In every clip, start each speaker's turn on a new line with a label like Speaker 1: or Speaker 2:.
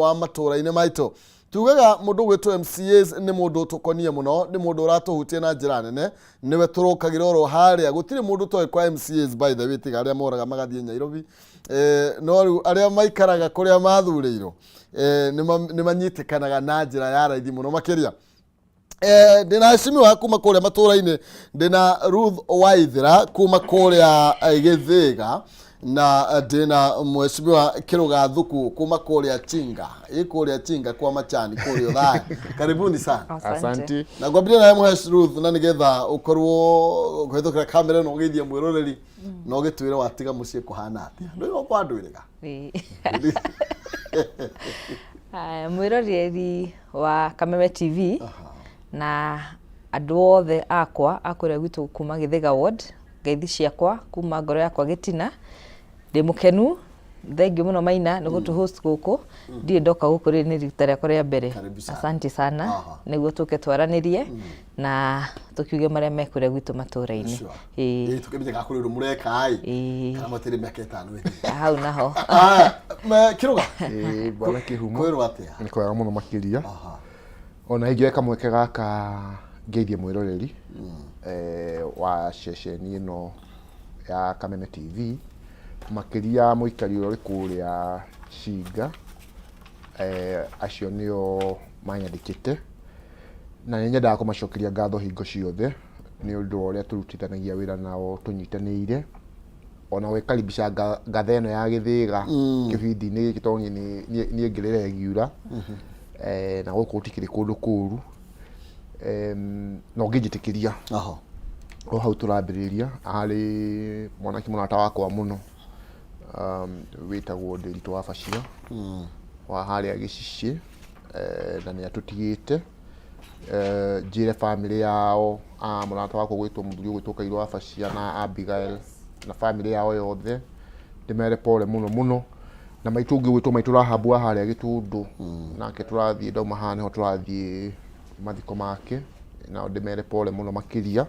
Speaker 1: Wa matũra-inĩ maitũ tugaga mũndũ gwĩtwo MCAs nĩ mũndũ tũkonie mũno, nĩ mũndũ ũratũhutia na njĩra nene, nĩwe tũrũkagĩra oro harĩa. Gũtirĩ mũndũ toĩ kwa MCAs, by the way, tiga arĩa moraga magathiĩ Nairobi. No rĩu arĩa maikaraga kũrĩa mathurĩirwo nĩ manyitĩkanaga na njĩra ya raithi mũno makĩria. Ndĩna heshimiwa kuma kũrĩa matũra-inĩ, ndĩna Ruth Waithera kuma kũrĩa Gĩthĩga, na ndĩna mheshimiwa Kĩrũga Thuku kuma kũrĩa Chinga, ĩ kũrĩa Chinga kwa Machani kũrĩa Othaya. Karibuni sana.
Speaker 2: Asante.
Speaker 1: Na ngwambĩrĩria nawe, Mhesh Ruth, na nĩgetha ũkorwo kũhĩtũkĩra kamera ĩno ũgeithie mwĩroreri na ũgĩtwĩre watiga mũciĩ kũhana atĩa. Ndũĩ kwandwĩrĩga.
Speaker 2: Ĩĩ. Aya, mwĩroreri wa Kameme TV na andũ othe akwa a kũrĩa gwitũ kuma Gĩthĩga ward, ngeithi ciakwa kuma ngoro yakwa gĩtina. Ndĩ mũkenu, thengiũ mũno Maina nĩ gũtũ host gũkũ. Ndirĩ ndoka gũkũ, rĩrĩ nĩ rita rĩakwa rĩa mbere.
Speaker 1: Karibu sana.
Speaker 2: Asante sana. Nĩguo tũke twaranĩrie na tũkiuge marĩa me kũrĩa gwitũ matũra-inĩ. Ĩĩ.
Speaker 1: Ĩĩ, tũkĩmenye kana kũrĩ ũndũ mũreka ĩ
Speaker 2: Ĩĩ.
Speaker 1: kana mweterere mĩaka 5 ĩthire.
Speaker 2: Hau naho.
Speaker 1: Aya, Kĩrũga.
Speaker 3: Ĩĩ, bwana Kĩhumo.
Speaker 1: Kwĩrwo atĩa?
Speaker 3: Nĩ kwega mũno makĩria. Ona ingĩoya kamweke gaka ngeithie mwĩroreri wa ceceni ĩno ya Kameme TV, makĩria mũikari ũrĩa ũrĩ kũrĩa Cinga, acio nĩo manyandĩkĩte, na nĩ nyendaga kũmacokeria ngatho hingo ciothe nĩ ũndũ wa ũrĩa tũrutithanagia wĩra nao tũnyitanĩire, ona gwĩkaribisha ngatha ĩno ya Gĩthĩga kĩbindi-inĩ gĩkĩ, tondũ niĩ niĩ ngĩrĩra ĩngiura, na gũkũ gũtikĩrĩ kũndũ kũru. Na ũngĩnjĩtĩkĩria, o hau tũrambĩrĩria, harĩ mwanake mũrata wakwa mũno wĩtagwo Ndĩritũ wa Bacia wa harĩa Gĩcicĩ, na nĩ atũtigĩte. Njĩre bamĩrĩ yao, mũrata wakwa ũgwĩtwo, mũthuri ũgwĩtwo Kairũ wa Bacia na Abigail na bamĩrĩ yao yothe, ndĩmere pole mũno mũno. Na maitũ ũngĩ ũgwĩtwo maitũ Rahabu wa harĩa Gĩtũndũ, nake tũrathiĩ, ndauma haha nĩho tũrathiĩ mathiko make, nao ndĩmere pole mũno makĩria.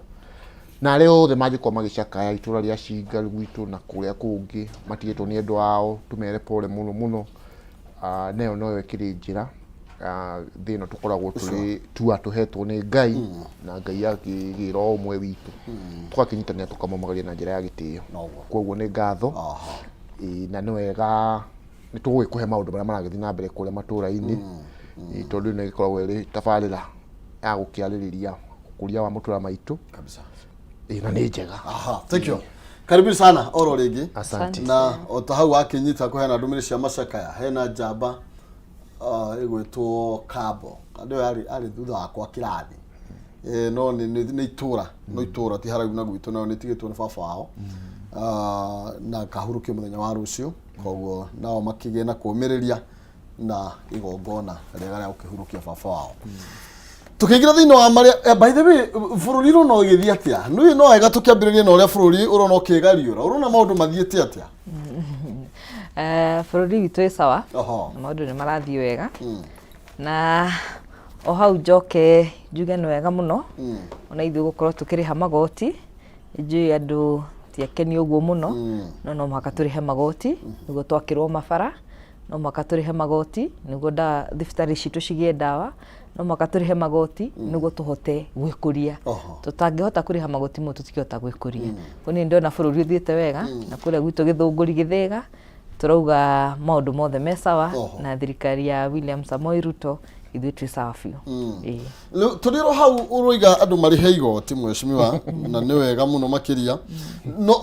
Speaker 3: Na arĩa othe mangĩkorwo magĩcakaya itũra rĩa Cinga gwitũ na kũrĩa kũngĩ matigĩtwo nĩ endwa ao, tũmere pole mũno mũno. Na ĩyo noyo ĩkĩrĩ njĩra thĩ ĩno tũkoragwo tũrĩ tua tũhetwo nĩ Ngai, na Ngai akĩgĩra o ũmwe witũ, tũgakĩnyitanĩra tũkamũmagaria na njĩra ya gĩtĩo. Koguo nĩ ngatho. Ĩĩ, na nĩ wega nĩ tũgũgĩkũhe maũndũ marĩa maragĩthiĩ na mbere kũrĩa matũra-inĩ. Ĩĩ, tondũ ĩno ĩgĩkoragwo ĩrĩ tabarĩra ya gũkĩarĩrĩria ũkũria wa matũra maitũ.
Speaker 1: Kabisa.
Speaker 3: Ĩĩ, na nĩ njega.
Speaker 1: Aha, thank you. Karibuni sana oro rĩngĩ.
Speaker 3: Asante.
Speaker 1: Na o ta hau wakĩnyita kũheana ndũmĩrĩri cia macakaya, hena njamba ĩgwĩtwo Kambo. Andũ arĩ thutha wakwa kĩrathi. No nĩ itũra, no itũra ti haraihu na gwitũ, nayo nĩ tigĩtwo nĩ baba wao. Na kahurũkio mũthenya wa rũciũ, koguo nao makĩgĩe na kũũmĩrĩria na igongona rĩega rĩa gũkĩhurũkia baba wao. Tukĩingĩra thĩinĩ wa marĩa, by the way, bũrũri ũrona ũgĩthiĩ atĩa? Nĩ no wega tũkĩambĩrĩrie na ũrĩa bũrũri ũrona ũkĩgariũra. Ũrona maũndũ mathiĩte atĩa?
Speaker 2: Bũrũri witũ ĩ sawa. Na maũndũ nĩ marathiĩ wega. Na o hau njoke njuge nĩ wega mũno ona ithuĩ gũkorwo tũkĩrĩha magoti. Njũĩ andũ ti akeni ũguo mũno, no no mũhaka tũrĩhe magoti nĩguo twakĩrwo mabara, no mũhaka tũrĩhe magoti nĩguo thibitarĩ citũ cigĩe ndawa, no mũhaka tũrĩhe magoti nĩguo tũhote gwĩkũria. Tũtangĩhota kũrĩha magoti mau tũtingĩhota gwĩkũria. Koguo niĩ ndĩrona bũrũri ũthiĩte wega, na kũrĩa gwitũ Gĩthũngũri Gĩthĩga tũrauga maũndũ mothe me sawa. Na thirikari ya William Samoei Ruto ithuĩ twĩ sawa biũ. Ĩĩ.
Speaker 1: Rĩu tũrĩ ro hau ũroiga andũ marĩhe igoti, mheshimiwa, na nĩ wega mũno makĩria,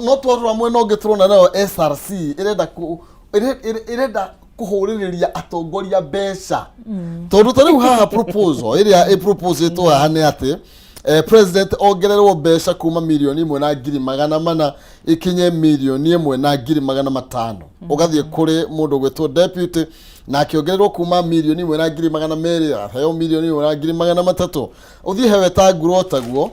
Speaker 1: no twarora mwena ũngĩ tũrona nayo SRC ĩrenda ĩrenda kũhũrĩrĩria atongoria mbeca, tondũ ta rĩu haha proposal ĩrĩa ĩ proposĩtwo haha nĩ atĩ president ongererwo mbeca kuma 1,400,000 ikinye 1,500,000. Ũgathiĩ kũrĩ mũndũ ũgwĩtwo deputy, nake ongererwo kuma 1,200,000 aheo 1,300,000. Ũthiĩ hewe ta nguro taguo.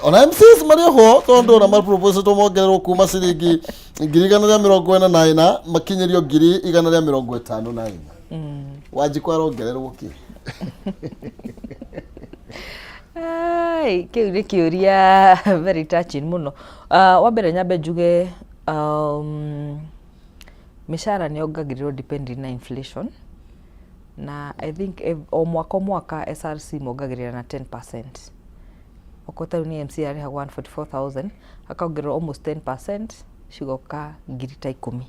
Speaker 1: Ona MCs marĩ ho, tondũ ona maproposĩtwo mongererwo kuma ciringi 144,000 makinyĩrio 154,000. Wanjikũ arongererwo kĩ?
Speaker 2: Ai, kĩu nĩ kĩũria very touching mũno. Wa mbere nyambe njuge mĩcara nĩ yongagĩrĩrwo depending na inflation. Na I think o mwaka o mwaka SRC mongagĩrĩra na 10%. Okorwo ta rĩu nĩ MCA arĩhagwo 144,000, akaongererwo almost 10%, cigoka ngiri ta ikũmi.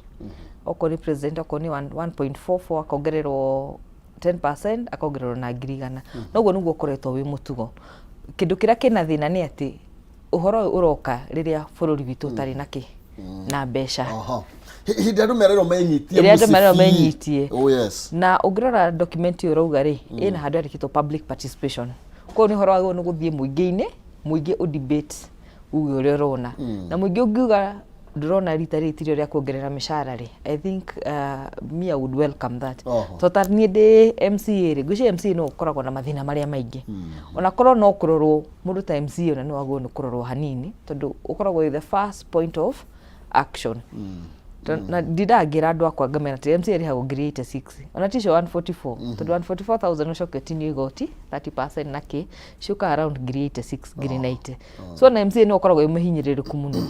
Speaker 2: Okorwo nĩ president, okorwo nĩ 1.44 akongererwo 10%, akongererwo na ngiri 100. Noguo nĩguo ũkoretwo wĩ mũtugo. Kĩndũ kĩrĩa kĩna thĩna nĩ atĩ ũhoro ũyũ ũroka rĩrĩa bũrũri witũ ũtarĩ na kĩ na mbeca.
Speaker 1: Aha. Hĩndĩ andũ mererwo menyitie.
Speaker 2: Rĩrĩa andũ mererwo menyitie.
Speaker 1: Oh yes.
Speaker 2: Na ũngĩrora document ĩyo ũrauga rĩ, ĩna handũ yandĩkĩtwo public participation. Koguo nĩ ũhoro wagĩrĩirwo nĩ gũthiĩ mũingĩ-inĩ, mũingĩ ũ debate uge ũrĩa ũrona. Na mũingĩ ũngiuga ndũrona rita rĩrĩ tirio rĩa kuongerera mĩcara rĩ, I think me I would welcome that. To ta niĩ ndĩ MCA rĩ, ngwĩciria MCA nĩwe ũkoragwo na mathĩna marĩa maingĩ. Ona korwo no kũrorwo mũndũ ta MCA ona nĩ wagĩrĩirwo nĩ kũrorwo hanini, tondũ ũkoragwo wĩ the first point of action. Na ndindaga ngĩra andũ akwa ngamera atĩ MCA ĩrĩhagwo ngiri 86, ona ticio 144, tondũ 144,000 ũcoke ũtinio igoti 30% na kĩ, ciũkaga around ngiri 86, ngiri 90. So na MCA nĩwe ũkoragwo wĩ mũhinyĩrĩrĩku mũno,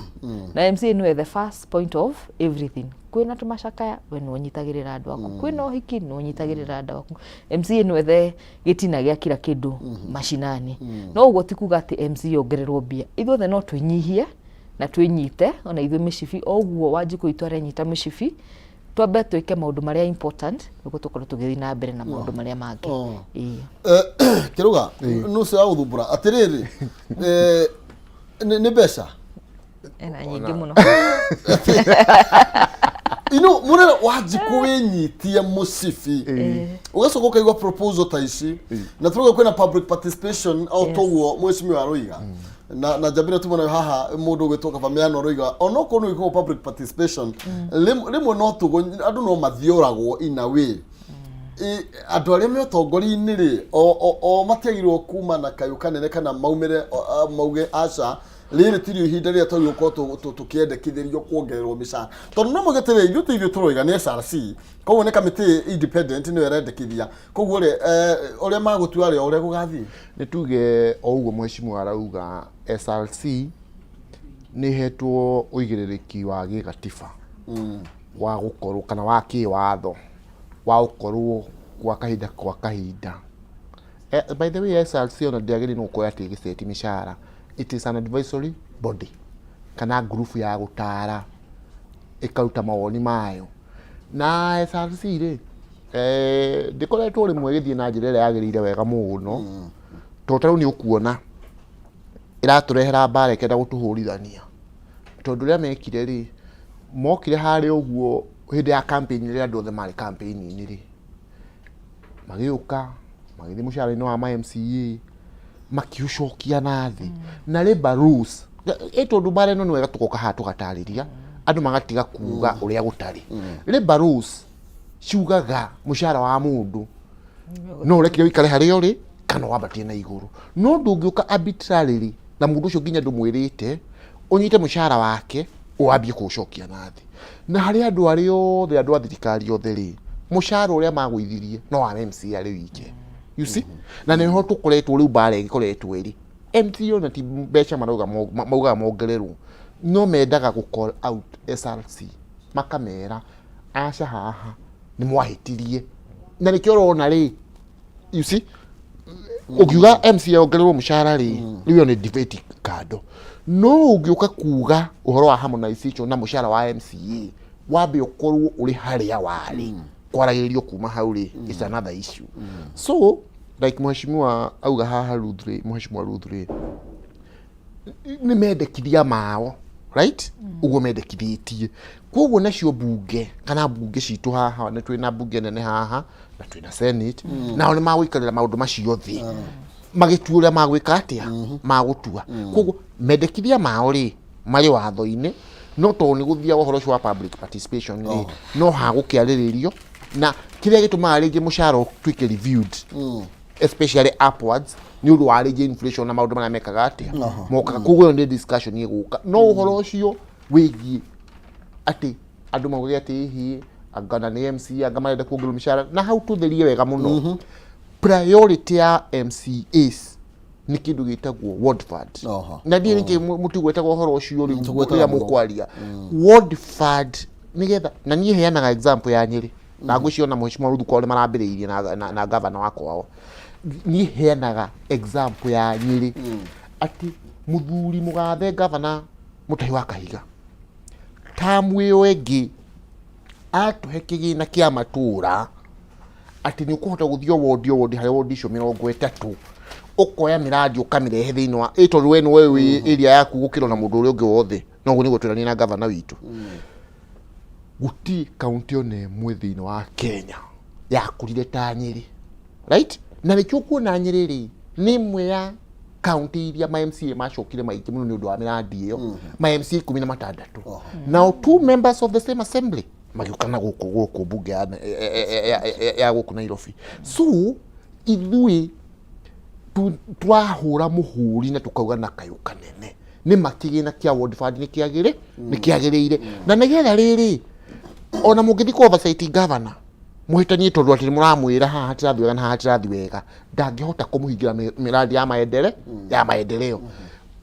Speaker 2: na MCA nĩwe the first point of everything. Kwĩna tũmacakaya, we nĩwe ũnyitagĩrĩra andũ aku, kwĩna ũhiki, nĩwe ũnyitagĩrĩra andũ aku. MCA nĩwe the gĩtina gĩa kila kĩndũ macinani. No ũguo ti kuga atĩ MCA ongererwo mbia, ithuothe no twĩnyihie na twĩnyite ona ithuĩ mĩcibi o ũguo Wanjikũ witũ arenyita mĩcibi, twambe twĩke maũndũ marĩa important nĩguo tũkorwo tũgĩthiĩ na mbere na maũndũ marĩa mangĩ. Ĩĩ.
Speaker 1: Kĩrũga nũcio wa gũthumbũra atĩrĩrĩ, nĩ mbeca
Speaker 2: ena nyingĩ mũno.
Speaker 1: Ino mũrere Wanjikũ wĩnyitie mũcibi, ũgacoka ũkaigua proposal ta ici, na tũrauga kwĩna public participation o toguo mheshimiwa aroiga, na njambire tuma nayo haha mũndũ ũgwĩtwo Kabamiano aroiga onokorwo nĩ gwĩkagwo public participation, rĩmwe no tũgo andũ no mathioragwo in a way. Andũ arĩa me ũtongoria-inĩ rĩ, o matiagĩrĩirwo kuma na kayũ kanene kana maumĩre mauge aca, rĩrĩ tirio ihinda rĩrĩa twagĩrĩirwo gũkorwo tũkĩendekithĩrio kuongererwo mĩcara, tondũ no mauge atĩrĩrĩ, ithuĩ ti ithuĩ tũroiga, nĩ SRC, koguo nĩ kamĩtĩ independent nĩyo ĩrendekithia, koguo rĩ, ũrĩa magũtua rĩ, o ũrĩa gũgathiĩ.
Speaker 3: Nĩ tuge o ũguo mheshimiwa arauga, SRC nĩ ĩhetwo ũigĩrĩrĩki wa gĩgatiba wa gũkorwo kana wa kĩwatho wa gũkorwo kwa kahinda kwa kahinda. By the way, SRC ona ndĩagĩrĩirwo gũkorwo atĩ ĩgĩceti mĩcara. It is an advisory body kana ngurubu ya gũtara ĩkaruta mawoni mayo. Na SRC rĩ, ndĩkoretwo rĩmwe ĩgĩthiĩ na njĩra ĩrĩa yagĩrĩire wega mũno, tondũ ta rĩu nĩ ũkuona ĩratũrehera mbara ĩkenda gũtũhũrithania, tondũ ũrĩa mekire rĩ, mokire harĩa ũguo hĩndĩ ya campaign, rĩrĩa andũ othe marĩ campaign-inĩ rĩ, magĩũka magĩthiĩ mũcara-inĩ wa ma MCA makiũcokia na thĩ na labor rules. Ĩ tondũ mbara ĩno nĩ wega tũgoka haha tũgatarĩria andũ magatiga kuga ũrĩa gũtarĩ. Labor rules ciugaga mũcara wa mũndũ no ũrekire ũikare harĩa ũrĩ kana wambatie na igũrũ, no ndũngĩũka arbitrarily na mũndũ ũcio nginya ndũmwĩrĩte ũnyite mũcara wake wambie kũũcokia na thĩ. Na harĩ andũ arĩa othe, andũ a thirikari othe rĩ, mũcara ũrĩa magũithirie no wa MCA arĩ wike, you see? Na nĩho tũkoretwo rĩu mbara ĩgĩkoretwo ĩrĩ MCA ona ti mbeca marauga maugaga mongererwo, no mendaga gũ call out SRC makamera aca, haha nĩ mwahĩtirie, na nĩkĩo ũrona rĩ, you see, ũngiuga MCA ongererwo mũcara rĩ, rĩu ĩyo nĩ debate kando. No ũngĩũka kuga ũhoro wa harmonization na mũcara wa MCA wambe ũkorwo ũrĩ harĩa warĩ, kwaragĩrĩrio kuma hau rĩ, it's another issue. So like mheshimiwa auga haha Ruth rĩ, mheshimiwa Ruth rĩ, nĩ mendekithia mao, right? Ũguo mendekithĩtie, koguo nacio mbunge kana mbunge citũ haha, nĩ twĩna mbunge nene haha na twĩna senate, nao nĩ magũikarĩra maũndũ macio thĩ magĩtua ũrĩa magwĩka atĩa magũtua. Koguo mendekithia mao rĩ marĩ watho-inĩ, no tondũ nĩ gũthiaga ũhoro ũcio wa public participation rĩ, no hagũkĩarĩrĩrio na kĩrĩa gĩtũmaga rĩngĩ mũcara ũtuĩke reviewed, especially upwards, nĩ ũndũ wa rĩngĩ inflation na maũndũ marĩa mekaga atĩa mokaga. Koguo ĩyo nĩ discussion ĩgũka, no ũhoro ũcio wĩgiĩ atĩ andũ maugage atĩ hihi anga na nĩ MCA anga marenda kuongererwo mĩcara, na hau tũtherie wega mũno, priority ya MCAs nĩ kĩndũ gĩtagwo ward fund. Na ndiĩ nĩkĩ mũtigwetaga ũhoro ũcio rĩu
Speaker 1: Tũgwetaga
Speaker 3: rĩrĩa
Speaker 1: mũno.
Speaker 3: Mũkwaria ward fund nĩgetha, na niĩ heanaga example ya Nyĩrĩ. Na ngwĩciria ona Mheshimiwa Ruthu kwao nĩ marambĩrĩirie na gavana wa kwao. Niĩ heanaga example ya Nyĩrĩ atĩ mũthuri mũgathe gavana Mũtahi wa Kahiga tamu ĩyo ĩngĩ atũhe kĩgĩna kĩa matũra atĩ nĩ ũkũhota gũthiĩ o wondi o wondi harĩa wondi icio 30 ũkoya mĩrandi ũkamĩrehe thĩinĩ wa ĩ tondũ we nĩwe wĩ area yaku gũkĩra ona mũndũ ũrĩa ũngĩ wothe. No ũguo nĩguo twĩranire na gavana witũ. Gũtirĩ kaunti ona ĩmwe thĩinĩ wa Kenya yakũrire ta Nyĩrĩ, right? Na nĩkĩo ũkuona Nyĩrĩ rĩ nĩ ĩmwe ya kaunti iria ma MCA macokire maingĩ mũno nĩ ũndũ wa mĩrandi ĩyo, ma MCA 16. Now two members of the same assembly magĩũka na gũkũ mbunge ya gũkũ Nairobi. So ithuĩ twahũra mũhũri na tũkauga na kayũ kanene nĩ ma kĩgĩna kĩa ward fund nĩ kĩagĩrĩ nĩ kĩagĩrĩire na nĩgetha rĩrĩ ona mũngĩthiĩ kũ oversight governor mũhĩtanie tondũ atĩ nĩmũramwĩra haha hatirathiĩ wega na haha hatirathiĩ wega, ndangĩhota kũmũhingĩra mĩrandi ya maendere ya maendeleo.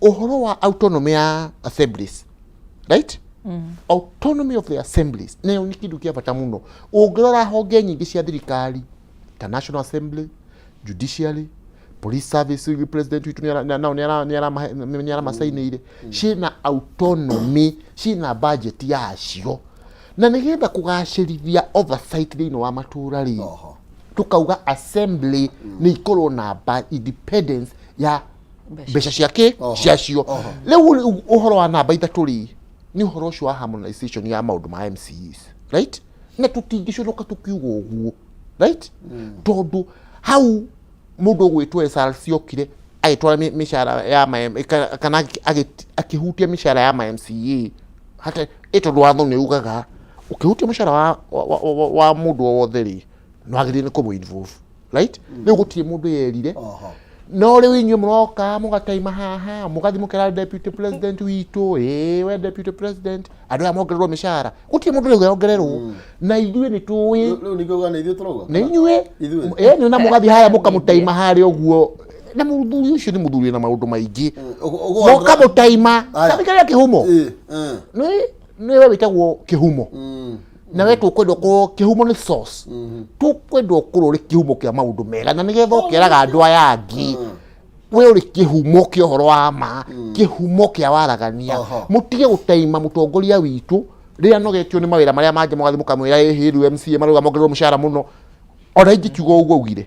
Speaker 3: Ũhoro wa autonomy ya assemblies, right? Autonomy of the assemblies nayo nĩ kĩndũ kĩa bata mũno. Ũngĩrora honge nyingĩ cia thirikari ta National Assembly, Judiciary, Police Service, president witũ nao nĩ aramacainĩire, ciĩna autonomy, ciĩna budget yacio, na nĩgetha kũgacĩrithia oversight thĩinĩ wa matũra rĩ, tukauga assembly nĩ ikorwo na independence ya mbeca ciake ciacio. Rĩu ũhoro wa namba 3 rĩ, nĩ ũhoro ũcio wa harmonization ya maũndũ ma MCAs, right? Na tũtingĩconoka tũkiuga ũguo, right? Tondũ hau mũndũ ũgwĩtwo SRC okire agĩtwara mĩcara ya ma kana akĩhutia mĩcara ya ma MCA hata ĩ tondũ watho nĩ ugaga ũkĩhutia mũcara wa mũndũ o wothe rĩ, nĩ wagĩrĩire nĩ kũmũ involve, right? Rĩu gũtirĩ mũndũ yerire. No rĩu inyuĩ mũroka mũgataima haha, mũgathiĩ mũkera deputy president witũ, ĩĩ we deputy president, andũ aya mongererwo mĩcara, gũtirĩ mũndũ rĩu ongererwo, na ithuĩ nĩ tũĩ.
Speaker 1: Rĩu nĩkĩo uga nĩ ithuĩ tũrauga?
Speaker 3: Nĩ inyuĩ.
Speaker 1: Ithuĩ.
Speaker 3: Ĩ nĩ na mũgathiĩ haya mũkamũtaima harĩa ũguo, na mũthuri ũcio nĩ mũthuri na maũndũ maingĩ, mũkamũtaima.
Speaker 1: Aya.
Speaker 3: Kamĩkaria kĩhumo. Nĩwe wĩtagwo kĩhumo, na we tũkwenda ũkorwo kĩhumo nĩ source, tũkwenda ũkorwo ũrĩ kĩhumo kĩa maũndũ mega, na nĩgetha ũkeraga andũ aya angĩ we ũrĩ kĩhumo kĩa ũhoro wa ma, kĩhumo kĩa waragania. Mũtige gũtaima mũtongoria witũ rĩrĩa anogetio nĩ mawĩra marĩa mangĩ, mũgathiĩ mũkamwĩra ĩhĩ rĩu MCA marauga mongererwo mũcara mũno. Ona ingĩkiuga ũguo augire,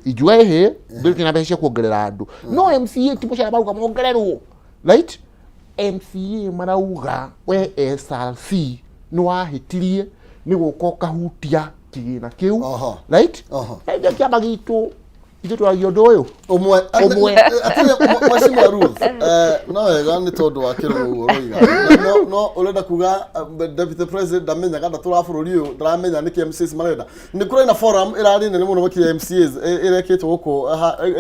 Speaker 3: ingiuga ĩhĩ ndũrĩ na mbeca cia kuongerera andũ, no MCA ti mũcara marauga mongererwo, right? MCA marauga we SRC nĩ wahĩtirie nĩ gũka ũkahutia kĩgĩna kĩu, right? Na ithuĩ kĩama gitũ ithuĩ twaragia ũndũ ũyũ
Speaker 1: ũmwe.
Speaker 3: Ũmwe.
Speaker 1: Atĩrĩ, Mheshimiwa Ruth, no wega nĩ tondũ wa kĩrũgũ ũguo ũroiga. No ũrenda kuga deputy president ndamenyaga, ndatũraga bũrũri ũyũ, ndaramenya nĩkĩ MCAs marenda? Nĩ kũrĩ na forum ĩrarĩ nene mũno makĩria MCAs ĩrekĩtwo gũkũ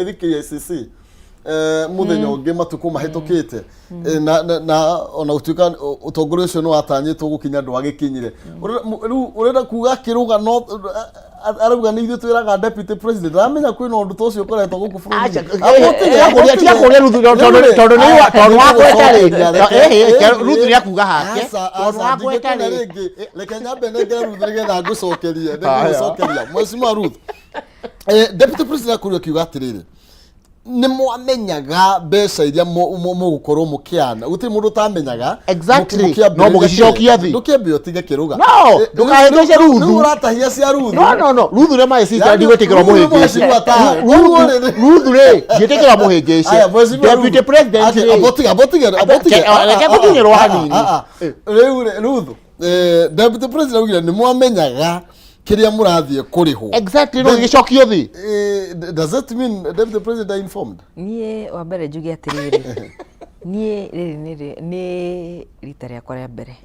Speaker 1: I think KICC mũthenya ũngĩ matukũ mahĩtũkĩte. Na ona gũtuĩka ũtongoria ũcio nĩ watanyĩtwo gũkinya ndwagĩkinyire. Rĩu ũrenda kuga kĩrũga no arauga nĩ ithuĩ twĩraga deputy president aramenya kwĩna ũndũ ta ũcio ũkoretwo gũkũ
Speaker 3: Acha,
Speaker 1: bũrũri-inĩ?
Speaker 3: Tiga kũria Ruthu tondũ tondũ wakweta rĩ, Ruthu nĩ akuga hake tondũ wakweta rĩ.
Speaker 1: Rĩngĩ reke nyambe nengere Ruth nĩgetha ngũcokerie, nĩngũgũcokeria. Mheshimiwa Ruth, deputy president akorirwo akiuga atĩrĩrĩ, nĩ mwamenyaga mbeca iria mũgũkorwo mũkĩana, gũtirĩ mũndũ ũtamenyaga.
Speaker 3: No mũgĩcicokia thĩ.
Speaker 1: Ndũkĩambe ũtige kĩrũga.
Speaker 3: No, ndũkahĩngĩce Ruthu.
Speaker 1: Rĩu ũratahia cia Ruthu.
Speaker 3: No, Ruthu nĩ my sister.
Speaker 1: Yaani,
Speaker 3: Ndigwĩtĩkĩrwo
Speaker 1: Ruthu nĩ
Speaker 3: mũhĩngĩce.
Speaker 1: mheshimiwa tawe.
Speaker 3: Ruthu rĩ, ndiĩtĩkĩrwo mũhĩngĩce.
Speaker 1: Aya, Mheshimiwa
Speaker 3: Deputy
Speaker 1: Ruth.
Speaker 3: president
Speaker 1: Ake,
Speaker 3: rĩ.
Speaker 1: abotiga, abotiga, abotiga.
Speaker 3: Reke ngũkinyĩrwo hanini.
Speaker 1: Rĩu rĩ, Ruth, deputy president augire nĩ mwamenyaga kĩrĩa mũrathiĩ kũrĩhwo.
Speaker 3: Exactly, no gĩgĩcokio thĩ.
Speaker 1: Does that mean deputy president are informed?
Speaker 2: Niĩ wa mbere njuge atĩrĩrĩ, niĩ rĩrĩ nĩ rita rĩakwa rĩa mbere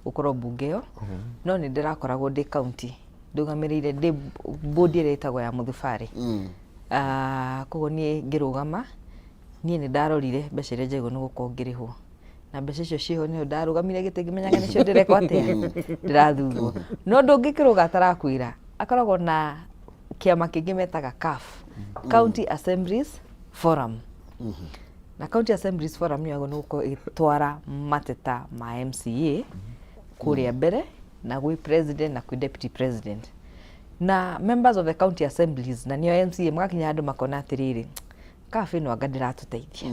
Speaker 2: gũkorwo mbunge ĩyo, no nĩ ndĩrakoragwo ndĩ county ndũgamĩrĩire ndĩ board ĩrĩa ĩtagwo ya mũthubarĩ. Koguo niĩ ngĩrũgama, niĩ nĩ ndarorire mbeca iria njagĩrĩirwo nĩ gũkorwo ngĩrĩhwo, na mbeca icio ciĩho nĩho ndarũgamire gĩtĩ ngĩmenyaga nĩcio ndĩrekwo atĩa, ndĩrathurwo. No ndũngĩkĩrũga atarakwĩra, akoragwo na kĩama kĩngĩ metaga CAF, County Assemblies Forum, na County Assemblies Forum nĩyo yagĩrĩirwo nĩ gũkorwo ĩgĩtwara mateta ma MCA kũrĩa mbere na gwĩ president na kwĩ deputy president. Na members of the county assemblies na nĩo MCA magakinya handũ makona atĩrĩrĩ, CAF ĩno anga ndĩratũteithia.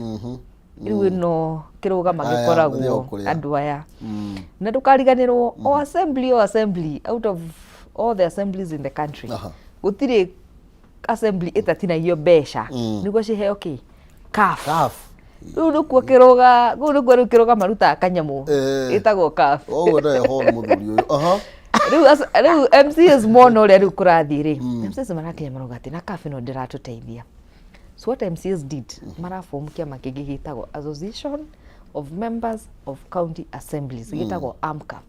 Speaker 2: Rĩu ĩno kĩrũgama
Speaker 1: Aya,
Speaker 2: gĩkoragwo
Speaker 1: mathiaga kũrĩa.
Speaker 2: andũ aya. Na ndũkariganĩrwo o assembly o assembly out of all the assemblies in the country, gũtirĩ assembly ĩtatinagio mbeca nĩguo ciheo kĩ? CAF.
Speaker 1: CAF.
Speaker 2: Rĩu nĩkuo kĩrũga, kũu nĩkuo rĩu kĩrũga marutaga kanyamũ ĩtagwo CAF.
Speaker 1: Ũguo ndarĩ ho mũthuri ũyũ.
Speaker 2: Rĩu rĩu MCAs mona ũrĩa rĩu kũrathiĩ rĩ, MCAs marakinya marauga atĩ na CAF ĩno ndĩratũteithia. So what MCAs did, maraform kĩama kĩngĩ gĩtagwo Association of Members of County Assemblies, gĩtagwo AMCA,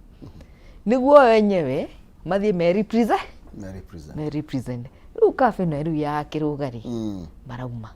Speaker 2: nĩguo wenyewe mathiĩ me represent.
Speaker 1: Me represent.
Speaker 2: Me represent. Rĩu CAF ĩno rĩu ya kĩrũga rĩ, marauma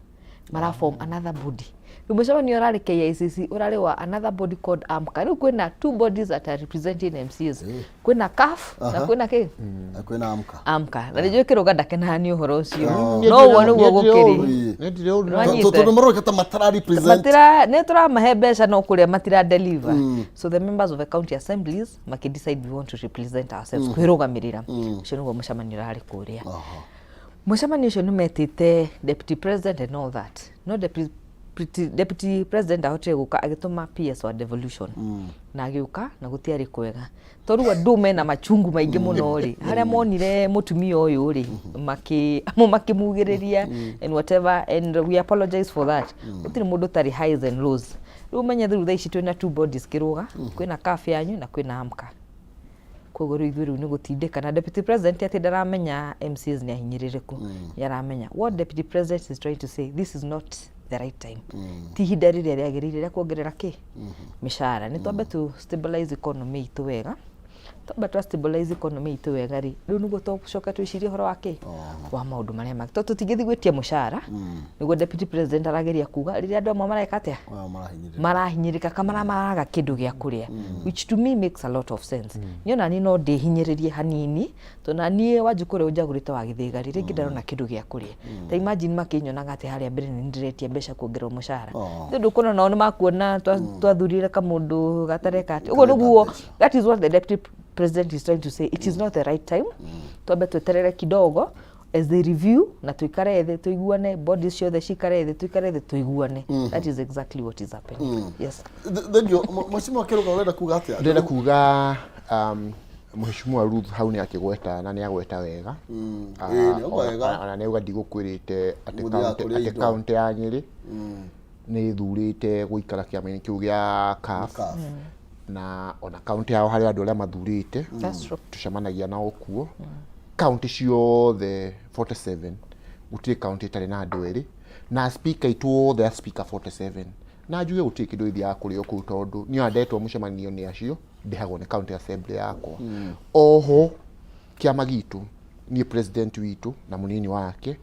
Speaker 2: maraform another body. Rĩu mũcemanio ũrarĩ KICC ũrarĩ wa another body called AMCA. Rĩu kwĩna two bodies that are representing MCAs, kwĩna CAF na kwĩna kĩ?
Speaker 1: Na kwĩna AMCA.
Speaker 2: AMCA. Na nĩnjũĩ kĩrũga ndakenaga nĩ ũhoro ũcio, no ũguo nĩguo gũkĩrĩ.
Speaker 3: Nĩ ndirĩ ũru.
Speaker 2: Nĩwanyita?
Speaker 1: Tondũ maroneka ta matara represent.
Speaker 2: Matira nĩ tũramahe mbeca no kũrĩa matira deliver. So the members of the county assemblies makĩ decide we want to represent ourselves, kwĩrũgamĩrĩra. Ũcio nĩguo mũcemanio ũrarĩ kũrĩa. Mũcemanio ũcio nĩ metĩte deputy president and all that, no deputy president ahotire gũka, agĩtũma PS wa devolution na agĩũka na gũtiarĩ kwega, tondũ rĩu andũ mena machungu maingĩ mũno rĩ, harĩa monire mũtumia ũyũ rĩ, makĩ amwe makĩmugĩrĩria and whatever, and we apologize for that. Gũtirĩ mũndũ ũtarĩ highs and lows. Rĩu ũmenye rĩu thaa ici twĩna two bodies kĩrũga, kwĩna CAF yanyu na kwĩna AMCA. Koguo rĩu ithuĩ rĩu nĩ gũtindĩka na deputy president atĩ ndaramenya MCAs nĩ ahinyĩrĩrĩku, nĩ aramenya. What deputy president is trying to say, this is not the right time, ti ihinda rĩrĩa rĩagĩrĩire rĩa kuongerera kĩ mĩcara. Nĩ twambe tu stabilize economy itũ wega. Twamba twa stabilize economy itũ wega rĩ, rĩu nĩguo tũcoka twĩcirie ũhoro wa kĩ wa maũndũ marĩa mangĩ, tondũ tũtingĩthiĩ gwĩtia mũcara. Nĩguo deputy president arageria kuga, rĩrĩa andũ amwe mareka atĩa?
Speaker 1: Wao marahinyĩrĩria.
Speaker 2: Marahinyĩrĩka kamara maraga kĩndũ gĩa kũrĩa, which to me makes a lot of sense. Niĩ ona niĩ no ndĩhinyĩrĩrie hanini, tondũ na niĩ Wanjikũ ũrĩa ũnjagũrĩte wa Gĩthĩga rĩ, rĩngĩ ndarona kĩndũ gĩa kũrĩa. Ta imagine makĩnyonaga atĩ harĩa mbere nĩ ndĩretia mbeca kuongererwo mũcara. Nĩ ũndũ kuona nao nĩ makuona twathurire kamũndũ gatareka atĩ ũguo nĩguo. That is what the deputy president is trying to say, it is not the right time. Twambe tweterere kidogo as they review na tuikare thĩ tuiguane, bodies ciothe cikare thĩ, tuikare thĩ tuiguane. That is exactly what is happening, yes.
Speaker 1: Thengiũ mheshimiwa Kĩrũga, ũrenda kuga atĩa?
Speaker 3: Ndĩrenda kuga mheshimiwa Ruth hau nĩ akĩgweta na nĩ agweta wega.
Speaker 1: Ĩĩ, nĩ auga wega.
Speaker 3: Ona nĩ auga ndigũkwĩrĩte atĩ
Speaker 1: Mũthiaga kũrĩa
Speaker 3: atĩ
Speaker 1: indo.
Speaker 3: Kaunti ya Nyĩrĩ nĩ ĩthurĩte gũikara kĩama-inĩ kĩu gĩa CAF.
Speaker 1: CAF.
Speaker 3: Na ona kaunti yao harĩ andũ arĩa mathurĩte.
Speaker 2: That's true.
Speaker 3: Tũcemanagia nao kuo. Kaunti ciothe 47, gũtirĩ kaunti ĩtarĩ na andũ erĩ na speaker itũ othe a speaker 47. Na njuge gũtirĩ kĩndũ gĩthiaga kũrĩo kũu, tondũ niĩ ona ndetwo mũcemanio nĩ acio, ndĩhagwo nĩ county assembly yakwa. Oho kĩama gitũ, niĩ president witũ na mũnini wake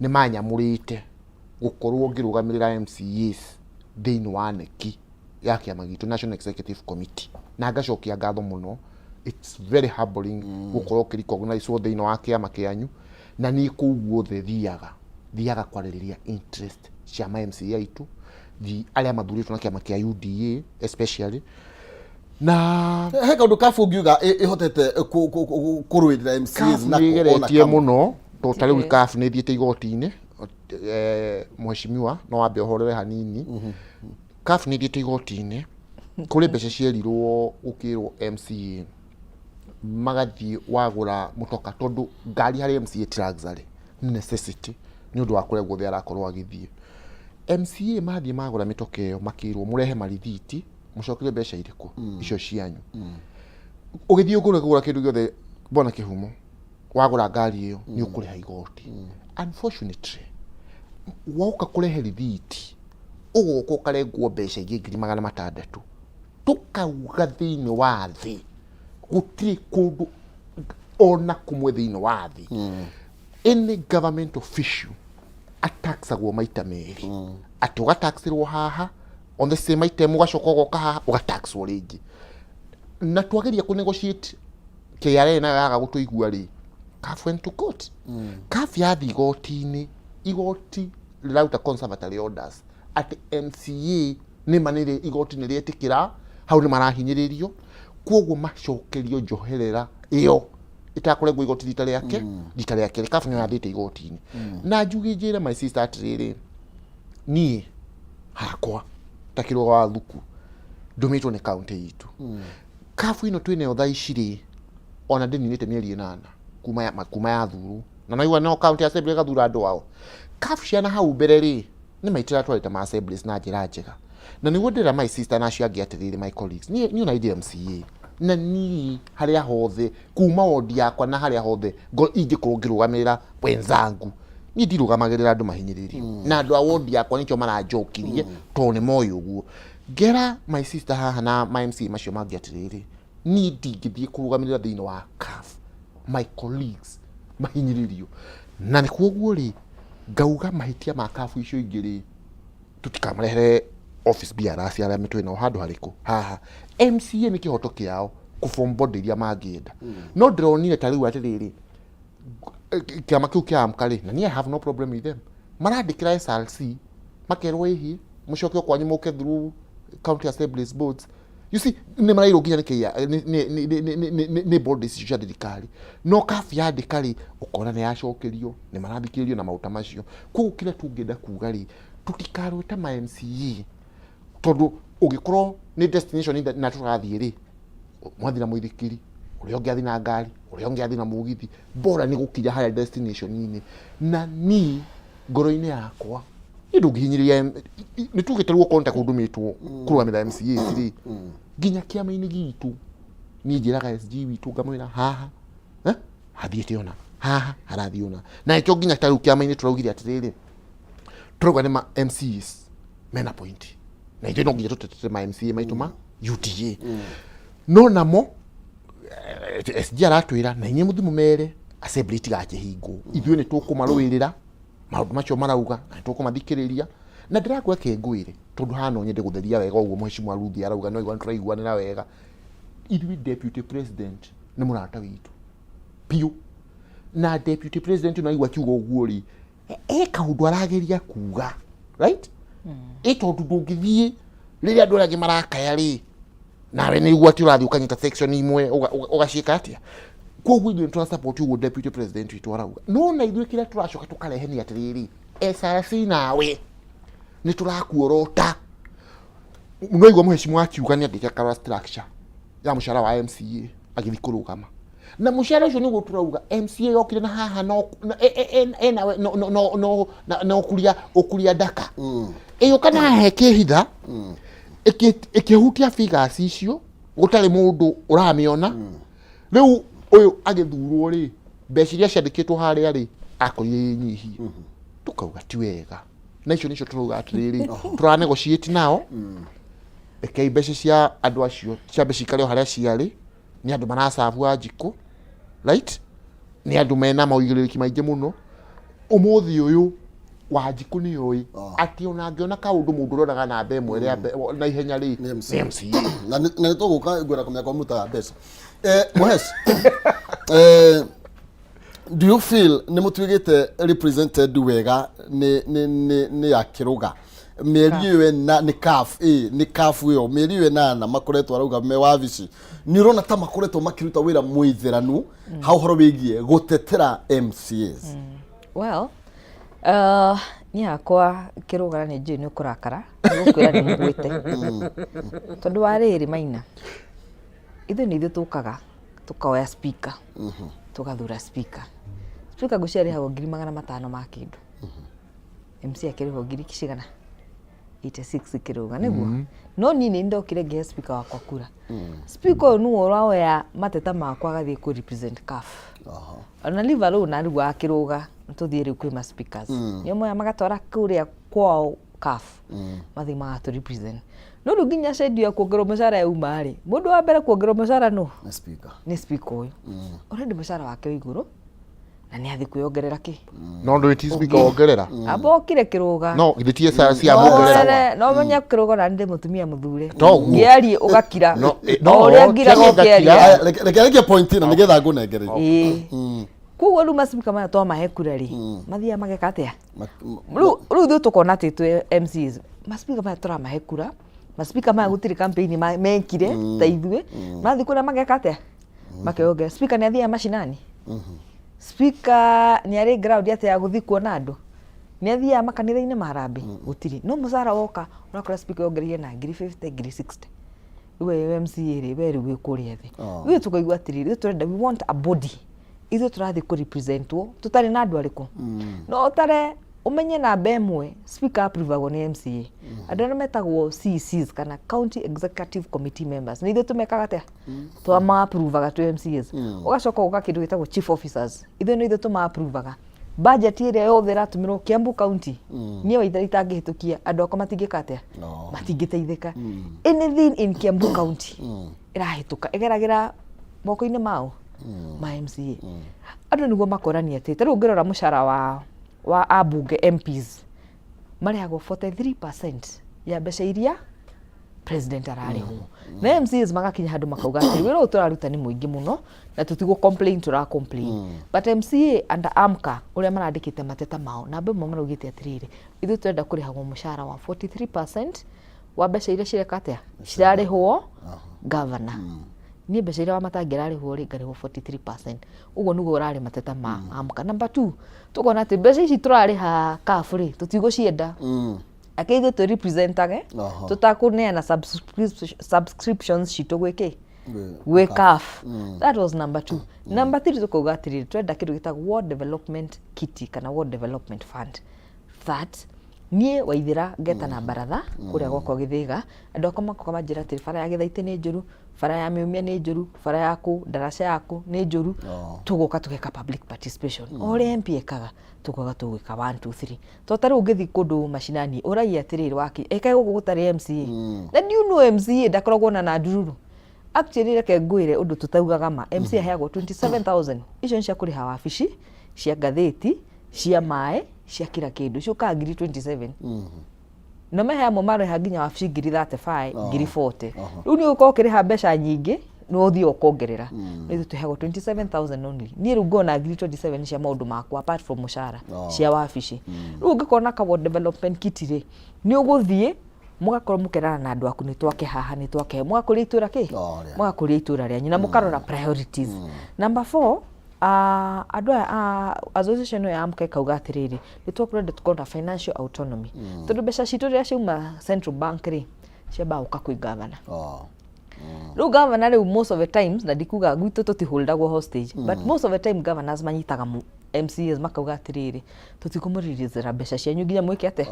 Speaker 3: nĩ manyamũrĩte gũkorwo ngĩrũgamĩrĩra MCAs thĩinĩ wa NEC ya kĩama gitũ, National Executive Committee, na ngacokia ngatho mũno. It's very humbling gũkorwo ũkĩrecognizewo thĩinĩ wa kĩama kĩanyu. Na niĩ kũu guothe thiaga, thiaga kwarĩrĩria interest cia ma MCA aitũ arĩa mathurĩtwo na kĩama kĩa UDA especially na
Speaker 1: He kaũndũ CAF ũngiuga ĩhotete kũrũĩrĩra MCAs
Speaker 3: CAF
Speaker 1: nako
Speaker 3: nĩ
Speaker 1: ona
Speaker 3: ĩgeretie
Speaker 1: kamwe?
Speaker 3: Mũno, tondũ ta rĩu CAF nĩ ĩthiĩte igoti-inĩ. Mheshimiwa no wambe ũhorere hanini. CAF nĩ ĩthiĩte igoti-inĩ kũrĩ mbeca cierirwo gũkĩrwo MCA magathiĩ wagũra mũtoka, tondũ ngari harĩ MCA ti luxury, nĩ necessity nĩ ũndũ wa kũrĩa guothe arakorwo agĩthiĩ. MCA mathiĩ magũra mĩtoka ĩyo, makĩrwo mũrehe marithiti, mũcokerio mbeca irĩkũ icio cianyu. Ũgĩthiĩ ũgũre kũgũra kĩndũ gĩothe, mbona kĩhumo wagũra ngari ĩyo nĩ ũkũrĩha igoti. Unfortunately, woka kũrehe rithiti, ũgoka ũkarengwo mbeca ingĩ 600,000. Tũkauga thĩinĩ wa thĩ gũtirĩ kũndũ ona kũmwe thĩinĩ wa thĩ any government official ataxagwo maita merĩ, atĩ ũgataxĩrwo haha on the same item, ũgacoka ũgoka haha ũgataxwo rĩngĩ. Na twageria kũ negotiate, KRA nayo yaga gũtũigua rĩ, CAF went to court. CAF yathiĩ igoti-inĩ, igoti rĩraruta conservatory orders atĩ MCA nĩma nĩ igoti nĩ rĩetĩkĩra hau nĩ marahinyĩrĩrio, koguo macokerio njoherera ĩyo Ĩtakũrengwo igoti rita rĩake, rita rĩa kerĩ CAF nĩyo yathĩte igoti-inĩ. Na njuge njĩre my sister atĩrĩrĩ, niĩ hakwa ta Kĩrũga wa Thuku ndũmĩtwo nĩ kaũntĩ itũ. CAF ĩno twĩnayo thaa ici rĩ, ona ndĩninĩte mĩeri 8 kuma yathurwo, na naigua no county assembly ĩgathura andũ ao. CAF ciana hau mbere rĩ, nĩ maitũ twarĩte ma assemblies na njĩra njega, na nĩguo ndĩra my sister na acio angĩ atĩrĩrĩ, my colleagues, niĩ ona ndĩ MCA na niĩ harĩa hothe kuma wodi yakwa na harĩa hothe ingĩkorwo ngĩrũgamĩrĩra wenzangu, niĩ ndirũgamagĩrĩra andũ mahinyĩrĩrio, na andũ a wodi yakwa nĩkĩo maranjokirie, tondũ nĩ moĩ ũguo. Ngera my sister haha na my MCA macio mangĩ atĩrĩrĩ, niĩ ndingĩthiĩ kũrũgamĩrĩra thĩinĩ wa CAF my colleagues mahinyĩrĩrio, na nĩ koguo rĩ ngauga mahĩtia ma CAF icio ingĩ rĩ, tũtikamarehere office bearers arĩa twĩ nao handũ harĩkũ haha. MCA nĩ kĩhoto kĩao kũ form body iria mangĩenda, no ndĩronire ta rĩu atĩrĩrĩ, kĩama kĩu kĩa Amka rĩ, na niĩ I have no problem with them, marandĩkĩra SRC makerwo ĩhiĩ mũcoke o kwanyu mũke through county assemblies boards. You see, nĩ marairwo nginya nĩ KIA nĩ body icio cia thirikari, no CAF yandĩka rĩ, ũkona nĩ yacokerio, nĩ marathikĩrĩrio na maũta macio. Koguo kĩrĩa tũngĩenda kuga rĩ, tũtikarũe ta ma MCA, tondũ ũngĩkorwo nĩ destination na tũrathiĩ rĩ, mwathiĩ na mũithikiri, ũrĩa ũngĩ athiĩ na ngari, ũrĩa ũngĩ athiĩ na mũgithi, bora nĩ gũkinya harĩa destination-inĩ. Na niĩ ngoro-inĩ yakwa, niĩ ndũngĩhinyĩrĩria, nĩ tugĩte rĩu okorwo nĩ ta kũndũmĩtwo kũrũgamĩrĩra MCAs rĩ, nginya kĩama-inĩ gitũ niĩ njĩraga SG witũ ngamwĩra haha hathiĩte ona haha harathiĩ ona, na nĩkĩo nginya ta rĩu kĩama-inĩ tũraugire atĩrĩrĩ, tũrauga nĩ ma MCAs mena point, na ithuĩ no nginya tũtetete ma MCA maitũ ma UDA, no namo SG aratwĩra na inyuĩ mũthiĩ mũmere assembly itigakĩhingwo, ithuĩ nĩ tũkũmarũĩrĩra maũndũ macio marauga na nĩ tũkũmathikĩrĩria. Na ndĩrakwĩra ke ngwĩre, tondũ haha no nyende gũtheria wega ũguo mheshimiwa Ruthi arauga, no igua nĩ tũraiguanĩra wega. Ithuĩ deputy president nĩ mũrata witũ biũ, na deputy president no aigua akiuga ũguo rĩ, he kaũndũ arageria kuga, right? Ĩ tondũ ndũngĩthiĩ rĩrĩa andũ arĩa angĩ marakaya rĩ, nawe nĩ igua atĩ ũrathiĩ ũkanyita section imwe ũgaciĩka atĩa. Koguo ithuĩ nĩ support ũguo deputy president witũ arauga, no na ithuĩ kĩrĩa tũracoka tũkarehe nĩ atĩrĩrĩ, SRC nawe nĩ tũrakuorota. No igua mheshimiwa akiuga nĩ andĩke kara structure ya mũcara wa MCA agĩthiĩ kũrũgama na mũcara ũcio, nĩguo tũrauga MCA yokire na haha no enawe no no no no no kuria ũkuria ndaka ĩgĩũka na haha ĩkĩhitha, ĩkĩhutia figures icio gũtarĩ mũndũ ũramĩona. Rĩu ũyũ agĩthurwo rĩ, mbeca iria ciandĩkĩtwo harĩa rĩ, akorire nyihie, tukauga ti wega, na icio nĩcio tũrauga atĩrĩrĩ, tũra negotiate nao, rekei mbeca cia andũ acio ciambe cikare o harĩa ciarĩ. Nĩ andũ maracabu Wanjikũ, right? Nĩ andũ mena maũigĩrĩrĩki maingĩ mũno. Ũmũthĩ ũyũ Wanjikũ nĩ oĩ atĩ ona angĩona kaũndũ mũndũ ũronaga namba ĩmwe rĩa na ihenya rĩ,
Speaker 1: Nĩ MCA.
Speaker 3: nĩ MCA.
Speaker 1: Na nĩ tũgũka ngwenda kũmenya kwa mũrutaga mbeca. Mũhesh, do you feel nĩ mũtuĩkĩte represented wega nĩ ya Kĩrũga mĩeri ĩyo ĩna nĩ CAF, nĩ CAF ĩyo mĩeri ĩyo 8 makoretwo arauga me wabici, nĩ ũrona ta makoretwo makĩruta wĩra mũithĩranu ha ũhoro wĩgiĩ gũtetera MCAs?
Speaker 2: Well, niĩ hakwa Kĩrũga nĩ njũĩ nĩ ũkũrakara, nĩ gũkwĩra nĩ mũgwĩte, tondũ wa rĩrĩ maina, ithuĩ nĩ ithuĩ tũkaga tũkoya speaker, tũgathura speaker. Speaker ngwĩciria arĩhagwo 500,000 ma kĩndũ, MC akĩrĩhwo ngiri cigana, 86 Kĩrũga nĩguo. No niĩ nĩ ndokire ngĩhe speaker wakwa kura. Speaker ũyũ nĩwe ũroya mateta makwa agathiĩ kũ represent CAF, ona leave alone na rĩu wa Kĩrũga, tũthiĩ rĩu kwĩ ma speakers nĩo moya magatwara kũrĩa kwao CAF, mathiĩ magatũ represent. No rĩu nginya schedule ya kuongerwo mũcara yauma rĩ, mũndũ wa mbere kuongerwo mũcara nũ?
Speaker 1: Nĩ speaker.
Speaker 2: Nĩ speaker ũyũ. Already mũcara wake wĩ igũrũ na nĩ athiĩ kwĩyongerera kĩ.
Speaker 3: No ndũĩ ti speaker wongerera.
Speaker 2: Amba okire Kĩrũga.
Speaker 3: No githĩ ti SRC amuongerera?
Speaker 2: No menye Kĩrũga na ndĩ mũtumia mũthure.
Speaker 3: Toguo.
Speaker 2: Ngĩarie ũgakira.
Speaker 3: No,
Speaker 2: O ũrĩa
Speaker 3: no,
Speaker 2: ngiraga
Speaker 3: tiga ũgakira.
Speaker 2: ũkĩaria.
Speaker 1: Aya, reke reke point ĩno nĩgetha ngũnengere.
Speaker 2: Ĩĩ. Koguo rĩu macipika maya twamahe kura rĩ, mathiaga mageka atĩa? Rĩu ithuĩ tũkona atĩ twĩ MCs, macipika maya tũramahe kura, macipika maya gũtirĩ campaign mekire ta ithuĩ, mathiĩ kũrĩa mageka atĩa? Makeyongerera. Speaker nĩ athiaga macinani? Speaker nĩ arĩ ground atĩ ya gũthiĩ kuona andũ? Nĩ athiaga makanitha-inĩ ma harambee? Gũtirĩ. No mũcara woka ũrakora speaker ongereire na ngiri 50, ngiri 60. Rĩu we MCA rĩ, we rĩu wĩ kũrĩa thĩ. Ithuĩ tũkaigua atĩrĩrĩ, ithuĩ tũrenda, we want a body. Ithuĩ tũrathiĩ kũ representwo tũtarĩ na andũ arĩkũ? No ũtare ũmenye namba ĩmwe speaker approvagwo nĩ MCA. Andũ arĩa metagwo CECs kana County Executive Committee members nĩ ithuĩ tũmekaga atĩa? Twama approvaga twĩ MCAs. Ũgacoka ũgoka kĩndũ gĩtagwo chief officers. Ithuĩ nĩ ithuĩ tũma approvaga. Budget ĩrĩa yothe ĩratũmĩrwo Kiambu County, niĩ Waithera itangĩhĩtũkia, andũ akwa matingĩka atĩa?
Speaker 1: No.
Speaker 2: Matingĩteithĩka. Anything in Kiambu County ĩrahĩtũka ĩgeragĩra moko-inĩ mao ma MCA. Andũ nĩguo makorania atĩ ta rĩu ũngĩrora mũcara wa ambunge MPs marĩhagwo 43% ya mbeca iria president ararĩhwo, na MCAs magakinya handũ makauga atĩ wĩra ũyũ tũraruta nĩ mũingĩ mũno na tũtigũ complain, tũra complain, but MCA under AMCA ũrĩa marandĩkĩte mateta mao, namba ĩmwe maraugĩte atĩrĩrĩ, ithuĩ tũrenda kũrĩhagwo mũcara wa 43% wa mbeca iria cireka atĩa, cirarĩhwo governor. Niĩ mbeca iria Wamatangi ararĩhwo rĩ, ngarĩhwo 43%. Ũguo nĩguo ũrarĩ mateta ma AMCA. Number two, tũkona atĩ mbeca ici tũrarĩha CAF rĩ, tũtigũcienda. Ake ithuĩ twĩ representage tũtakũneana subscriptions citũ gwĩ kĩ? Gwĩ CAF. That was number two. Number three, tũkauga atĩrĩrĩ, twenda kĩndũ gĩtagwo Ward Development Kitty kana Ward Development Fund, that niĩ Waithĩra ngetana baratha kũrĩa gwakwa Gĩthĩga, andũ akwa makoka manjĩra atĩrĩ, bara ya Gĩthaitĩ nĩ njũru, bara ya Mĩũmia nĩ njũru, bara ya kũ ndaraca yaku nĩ njũru. Tũgoka tũgeka public participation o ũrĩa MP ekaga, tũkoga tũgwĩka 1 2 3. To ta rĩu ũngĩthiĩ kũndũ macinani ũragia atĩrĩrĩ, waki ĩkae gũkũ gũtarĩ MCA, na do you know MCA ndakoragwo na ndururu? Actually, reke ngwĩre ũndũ tũtaugaga ma. MCA aheagwo 27000, icio nĩ cia kũrĩha wabici, cia ngathĩti, cia maĩ, cia kila kĩndũ, ciũkaga ngiri 27, na mehe amwe marĩha nginya wabici ngiri 35, ngiri 40. Rĩu nĩ ũgũkorwo ũkĩrĩha mbeca nyingĩ nĩ ũthiĩ ũkongerera. Nĩ ithuĩ tũheagwo 27000 only. Niĩ rĩu ngona ngiri 27 cia maũndũ makwa apart from mũcara, cia wabici. Rĩu ũngĩkorwo na ka ward development kitty rĩ, nĩ ũgũthiĩ mũgakorwo mũkerana na andũ aku, nĩ twake haha, nĩ twake, mũgakũria itũra kĩ, mũgakũria itũra rĩanyu na mũkarora priorities. Number four, andũ aya a association ĩyo ya AMCA ĩkauga atĩrĩrĩ, nĩ tũkwenda tũkorwo na financial autonomy, tondũ mbeca citũ rĩrĩa ciauma central bank rĩ, ciambaga gũka kwĩ governor. Rĩu governor rĩu most of the times, na ndikuga gwitũ tũtiholdagwo hostage, but most of the time governors manyitaga MCAs makauga atĩrĩrĩ, tũtikũmũrĩrĩzĩra mbeca cianyu nginya mwĩke atĩa.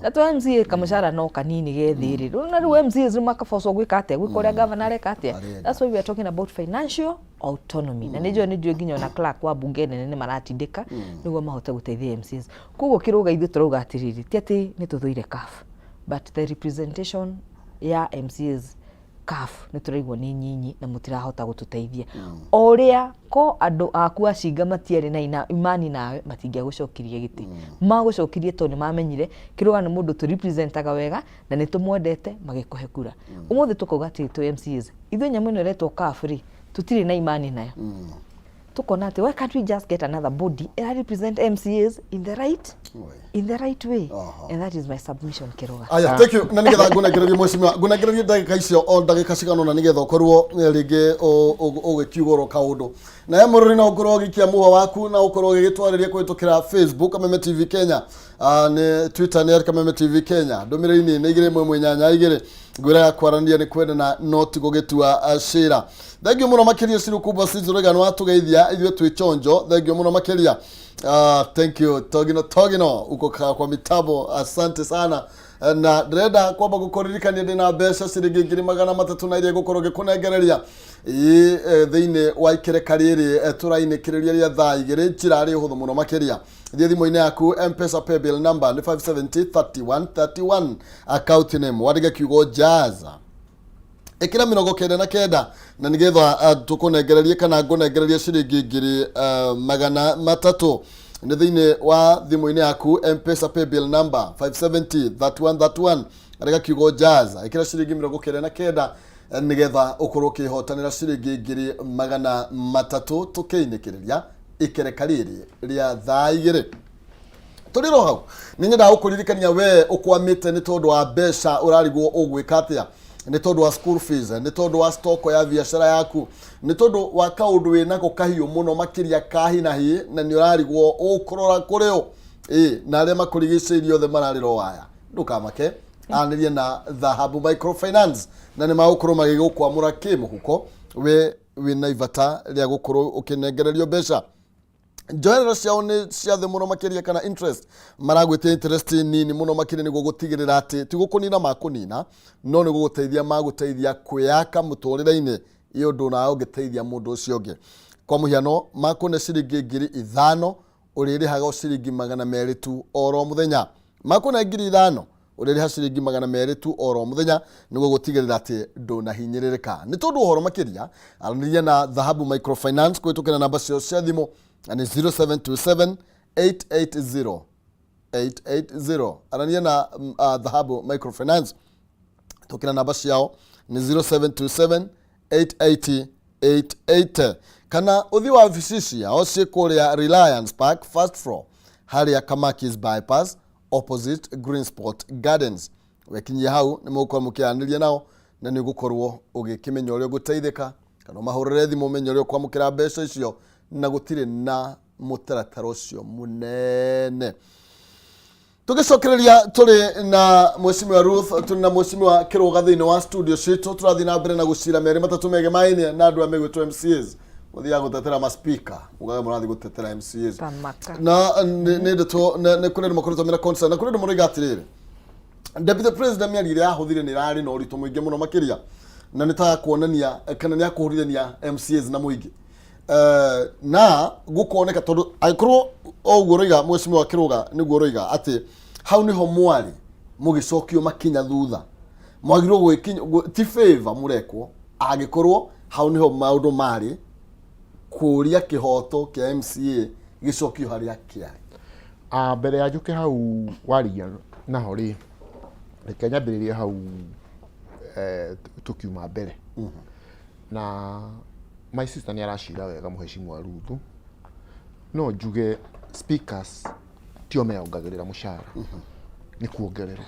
Speaker 2: Na to MCA kamũcara no kanini gethĩ rĩ, rĩu na rĩu MCAs rĩu makabocwo gwĩka atĩa, gwĩka ũrĩa governor areka atĩa.
Speaker 1: Arenda.
Speaker 2: That's why we are talking about financial autonomy, na nĩ njũĩ nginya ona clerk wa bunge nene nĩ maratindĩka nĩguo mahote gũteithia MCAs. Koguo kĩrũga ithuĩ tũrauga atĩrĩrĩ, ti atĩ nĩ tũthũire CAF, but the representation ya MCAs CAF nĩ tũraigua nĩ nyinyi na mũtirahota gũtũteithia. O ũrĩa ko andũ aku acinga matiarĩ na imani nawe, matingĩagũcokirie gĩtĩ, magũcokirie tondũ nĩ mamenyire kĩrũga nĩ mũndũ tũ representaga wega na nĩ tũmwendete, magĩkũhe kura. Ũmũthĩ tũkauga atĩ twĩ MCAs ithuĩ nyamũ ĩno ĩretwo CAF rĩ, tũtirĩ na imani nayo. Tukona atĩ why can't we just get another body ĩra represent MCAs in the right way? And that is my submission, Kĩrũga.
Speaker 1: Aya, thank you. Na nigetha ngunengererie, mheshimiwa, ngunengererie ndagĩka icio o ndagĩka cigana ũna, nigetha ũkorwo rĩngĩ ũgĩkiuga oro kaũndũ na ya mũrori, na ũkorwo ũgĩikia mũhwa waku na ũkorwo ũgĩgĩtwarĩria kũhĩtũkĩra Facebook Kameme TV Kenya, nĩ Twitter nĩ @Kameme TV Kenya. Ndũmĩrĩri-inĩ nĩ 218 2. Ngwĩraga kwaranĩria nĩ kwendana no ti gũgĩtua cira. Thank you mũno makĩria. Cirukumba Cinzũrũiga nĩ watũgeithia, ithuĩ twĩ chonjo. Thank you mũno makĩria. Thank you Togino, Togino uko kwa mitambo, asante sana. Na ndĩrenda kwamba gũkũririkania ndĩna mbeca ciringi 300,000 na iria ngũkorwo ngĩkũnengereria ĩ thĩinĩ wa ikereka rĩrĩ tũrainĩkĩrĩria rĩa thaa 2. Njĩra rĩ ũhũthũ mũno makĩria, thiĩ thimũ-inĩ yaku, Mpesa paybill number nĩ 570 31 31, account name wandĩke kiugo jaza, ĩkĩra 99, na nĩgetha tũkũnengererie kana ngũnengererie ciringi 300,000. Nĩ thĩinĩ wa thimũ-inĩ yaku, Mpesa paybill number 570 31 31, andĩka kiugo jazz, ĩkĩra ciringi 99, nĩgetha ũkorwo ũkĩhotanĩra ciringi 300,000 tũkĩinĩkĩrĩria ikereka rĩrĩ rĩa thaa 2. Tũrĩ ro hau, nĩ nyendaga gũkũririkania we ũkwamĩte nĩ tondũ wa mbeca, ũrarigwo ũgwĩka atĩa. Nĩ tondũ wa school fees, nĩ tondũ wa stock ya biacara yaku, nĩ tondũ wa kaũndũ wĩnako kahiũ mũno makĩria ka hi na hi, na nĩ ũrarigwo ũkũrora kũrĩ ũ ĩ na arĩa makũrigicĩirie othe mararĩra o aya. Ndũkamake, aranĩria na Dhahabu Microfinance na nĩ magũkorwo magĩgũkwamũra kĩmũhuko we wĩna ibata rĩa gũkorwo ũkĩnengererio mbeca. Njoherero ciao nĩ cia thĩ mũno makĩria, kana interest maragwĩtia interest nini mũno makĩria, nĩguo gũtigĩrĩra atĩ ti gũkũnina makũnina, no nĩ gũgũteithia magũteithia kwĩyaka mũtũrĩre-inĩ ĩ ũndũ nawe ũngĩteithia mũndũ ũcio ũngĩ. Kwa mũhiano, makũne ciringi 5,000, ũrĩrĩhaga o ciringi 200 tu oro mũthenya. Makũne 5,000, ũrĩrĩha ciringi 200 tu oro mũthenya, nĩguo gũtigĩrĩra atĩ ndũnahinyĩrĩrĩka. Nĩ tondũ ũhoro makĩria, aranĩria na Dhahabu Microfinance kũhĩtũkĩra namba ciao cia thimũ, na nĩ 0727 880 880. Arania na Dhahabu Microfinance tũkĩra namba ciao nĩ 0727 880 880, kana ũthiĩ wabici ciao ciĩ kũrĩa Reliance Park, first floor, harĩa Kamakis Bypass, opposite Green Spot Gardens. Wekinyia hau nĩ mũgũkorwo mũkĩaranĩria nao, na nĩ ũgũkorwo ũgĩkĩmenya ũrĩa ũgũteithĩka, kana ũmahũrĩre thimũ ũmenye ũrĩa ũkwamũkĩra mbeca icio, na gũtirĩ na mũtaratara ũcio mũnene. Tũgĩcokereria, tũrĩ na Mheshimiwa Ruth, tũrĩ na Mheshimiwa Kĩrũga thĩinĩ wa studio citũ. Tũrathiĩ na mbere na gũcira merĩ matatũ mege maĩnĩ na andũ a megwĩtwo MCAs. Mũthiaga gũtetera ma speaker, mugaga mũrathiĩ gũtetera MCAs.
Speaker 2: Tamaka.
Speaker 1: Na nĩ ndeto nĩ kũrĩ andũ makoretwo mena concern, na kũrĩ andũ maroiga atĩrĩrĩ, Deputy President mĩario ĩrĩa yahũthire nĩ ĩrarĩ na ũritũ mũingĩ mũno makĩria, na nĩ ta kuonania kana nĩ akũhũrithania MCAs na mũingĩ. Na gũkoneka tondũ angĩkorwo o ũguo ũroiga, Mheshimiwa Kĩrũga, nĩguo ũroiga atĩ hau nĩho mwarĩ mũgĩcokio makinya thutha, mwagĩrĩirwo gwĩkinya ti favor mũrekwo angĩkorwo hau nĩho maũndũ marĩ kũria kĩhoto kĩa MCA gĩcokio harĩa kĩarĩ.
Speaker 3: Ah, mbere ya njũke hau waria naho rĩ, reke nyambĩrĩrie hau tũkiuma mbere na my sister nĩ aracira wega, Mũheshimiwa Ruthu. No njuge speakers tio meyongagĩrĩra mũcara, nĩ kuongererwo.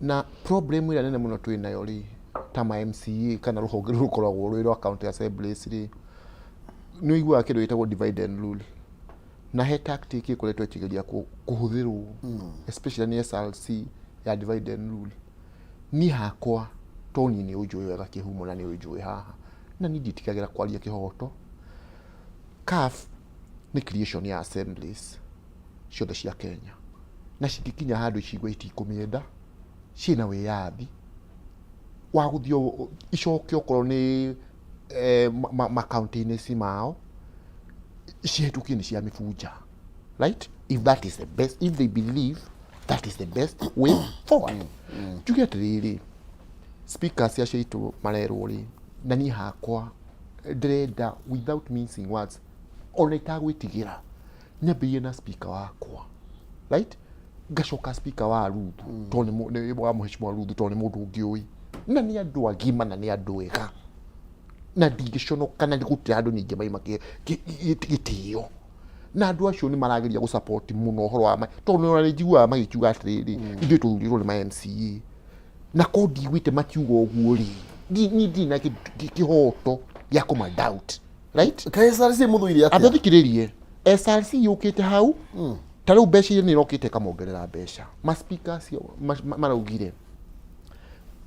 Speaker 3: Na problem ĩrĩa nene mũno twĩ nayo rĩ, ta ma MCA kana rũhonge rũrũ rũkoragwo rwĩ rwa county assemblies rĩ, nĩ ũiguaga kĩndũ gĩtagwo divide and rule, na he tactic ĩkoretwo ĩkĩgeria kũhũthĩrwo especially nĩ SRC ya divide and rule. Niĩ hakwa, to niĩ nĩ ũnjũĩ wega kĩhumo na nĩ ũnjũĩ haha, na niĩ nditigagĩra kwaria kĩhoto. CAF nĩ creation ya assemblies ciothe cia Kenya, na cingĩkinya handũ cigue itikũmĩenda, ciĩna wĩyathi wa gũthiĩ icoke okorwo nĩ makaunti-inĩ ci mao cihĩtũkie nĩ cia mĩbunja, right? If that is the best, if they believe that is the best way forward. Njuge atĩrĩrĩ, speakers acio aitũ marerwo rĩ, na niĩ hakwa ndĩrenda without mincing words, ona itagwĩtigĩra, nyambĩrĩrie na speaker wakwa, right? Ngacoka speaker wa Ruthu, tondũ nĩ wa Mheshimiwa Ruthu, tondũ nĩ mũndũ ũngĩũĩ na nĩ andũ agima na nĩ andũ ega, na ndingĩconoka na gũtirĩ handũ ningĩ maima gĩtĩo, na andũ acio nĩ marageria gũ support mũno ũhoro wa tondũ nĩ ona njiguaga magĩkiuga atĩrĩrĩ, ithuĩ tũthurĩtwo nĩ ma MCA, na ko ndiguĩte makiuga ũguo rĩ, niĩ ndirĩ na kĩhoto gĩa kũma doubt, right?
Speaker 1: Kaĩ SRC mũthũire atĩa?
Speaker 3: Athikĩrĩrie, SRC yũkĩte hau ta rĩu mbeca iria nĩ ĩrokĩte ĩkamongerera mbeca, ma speaker acio maraugire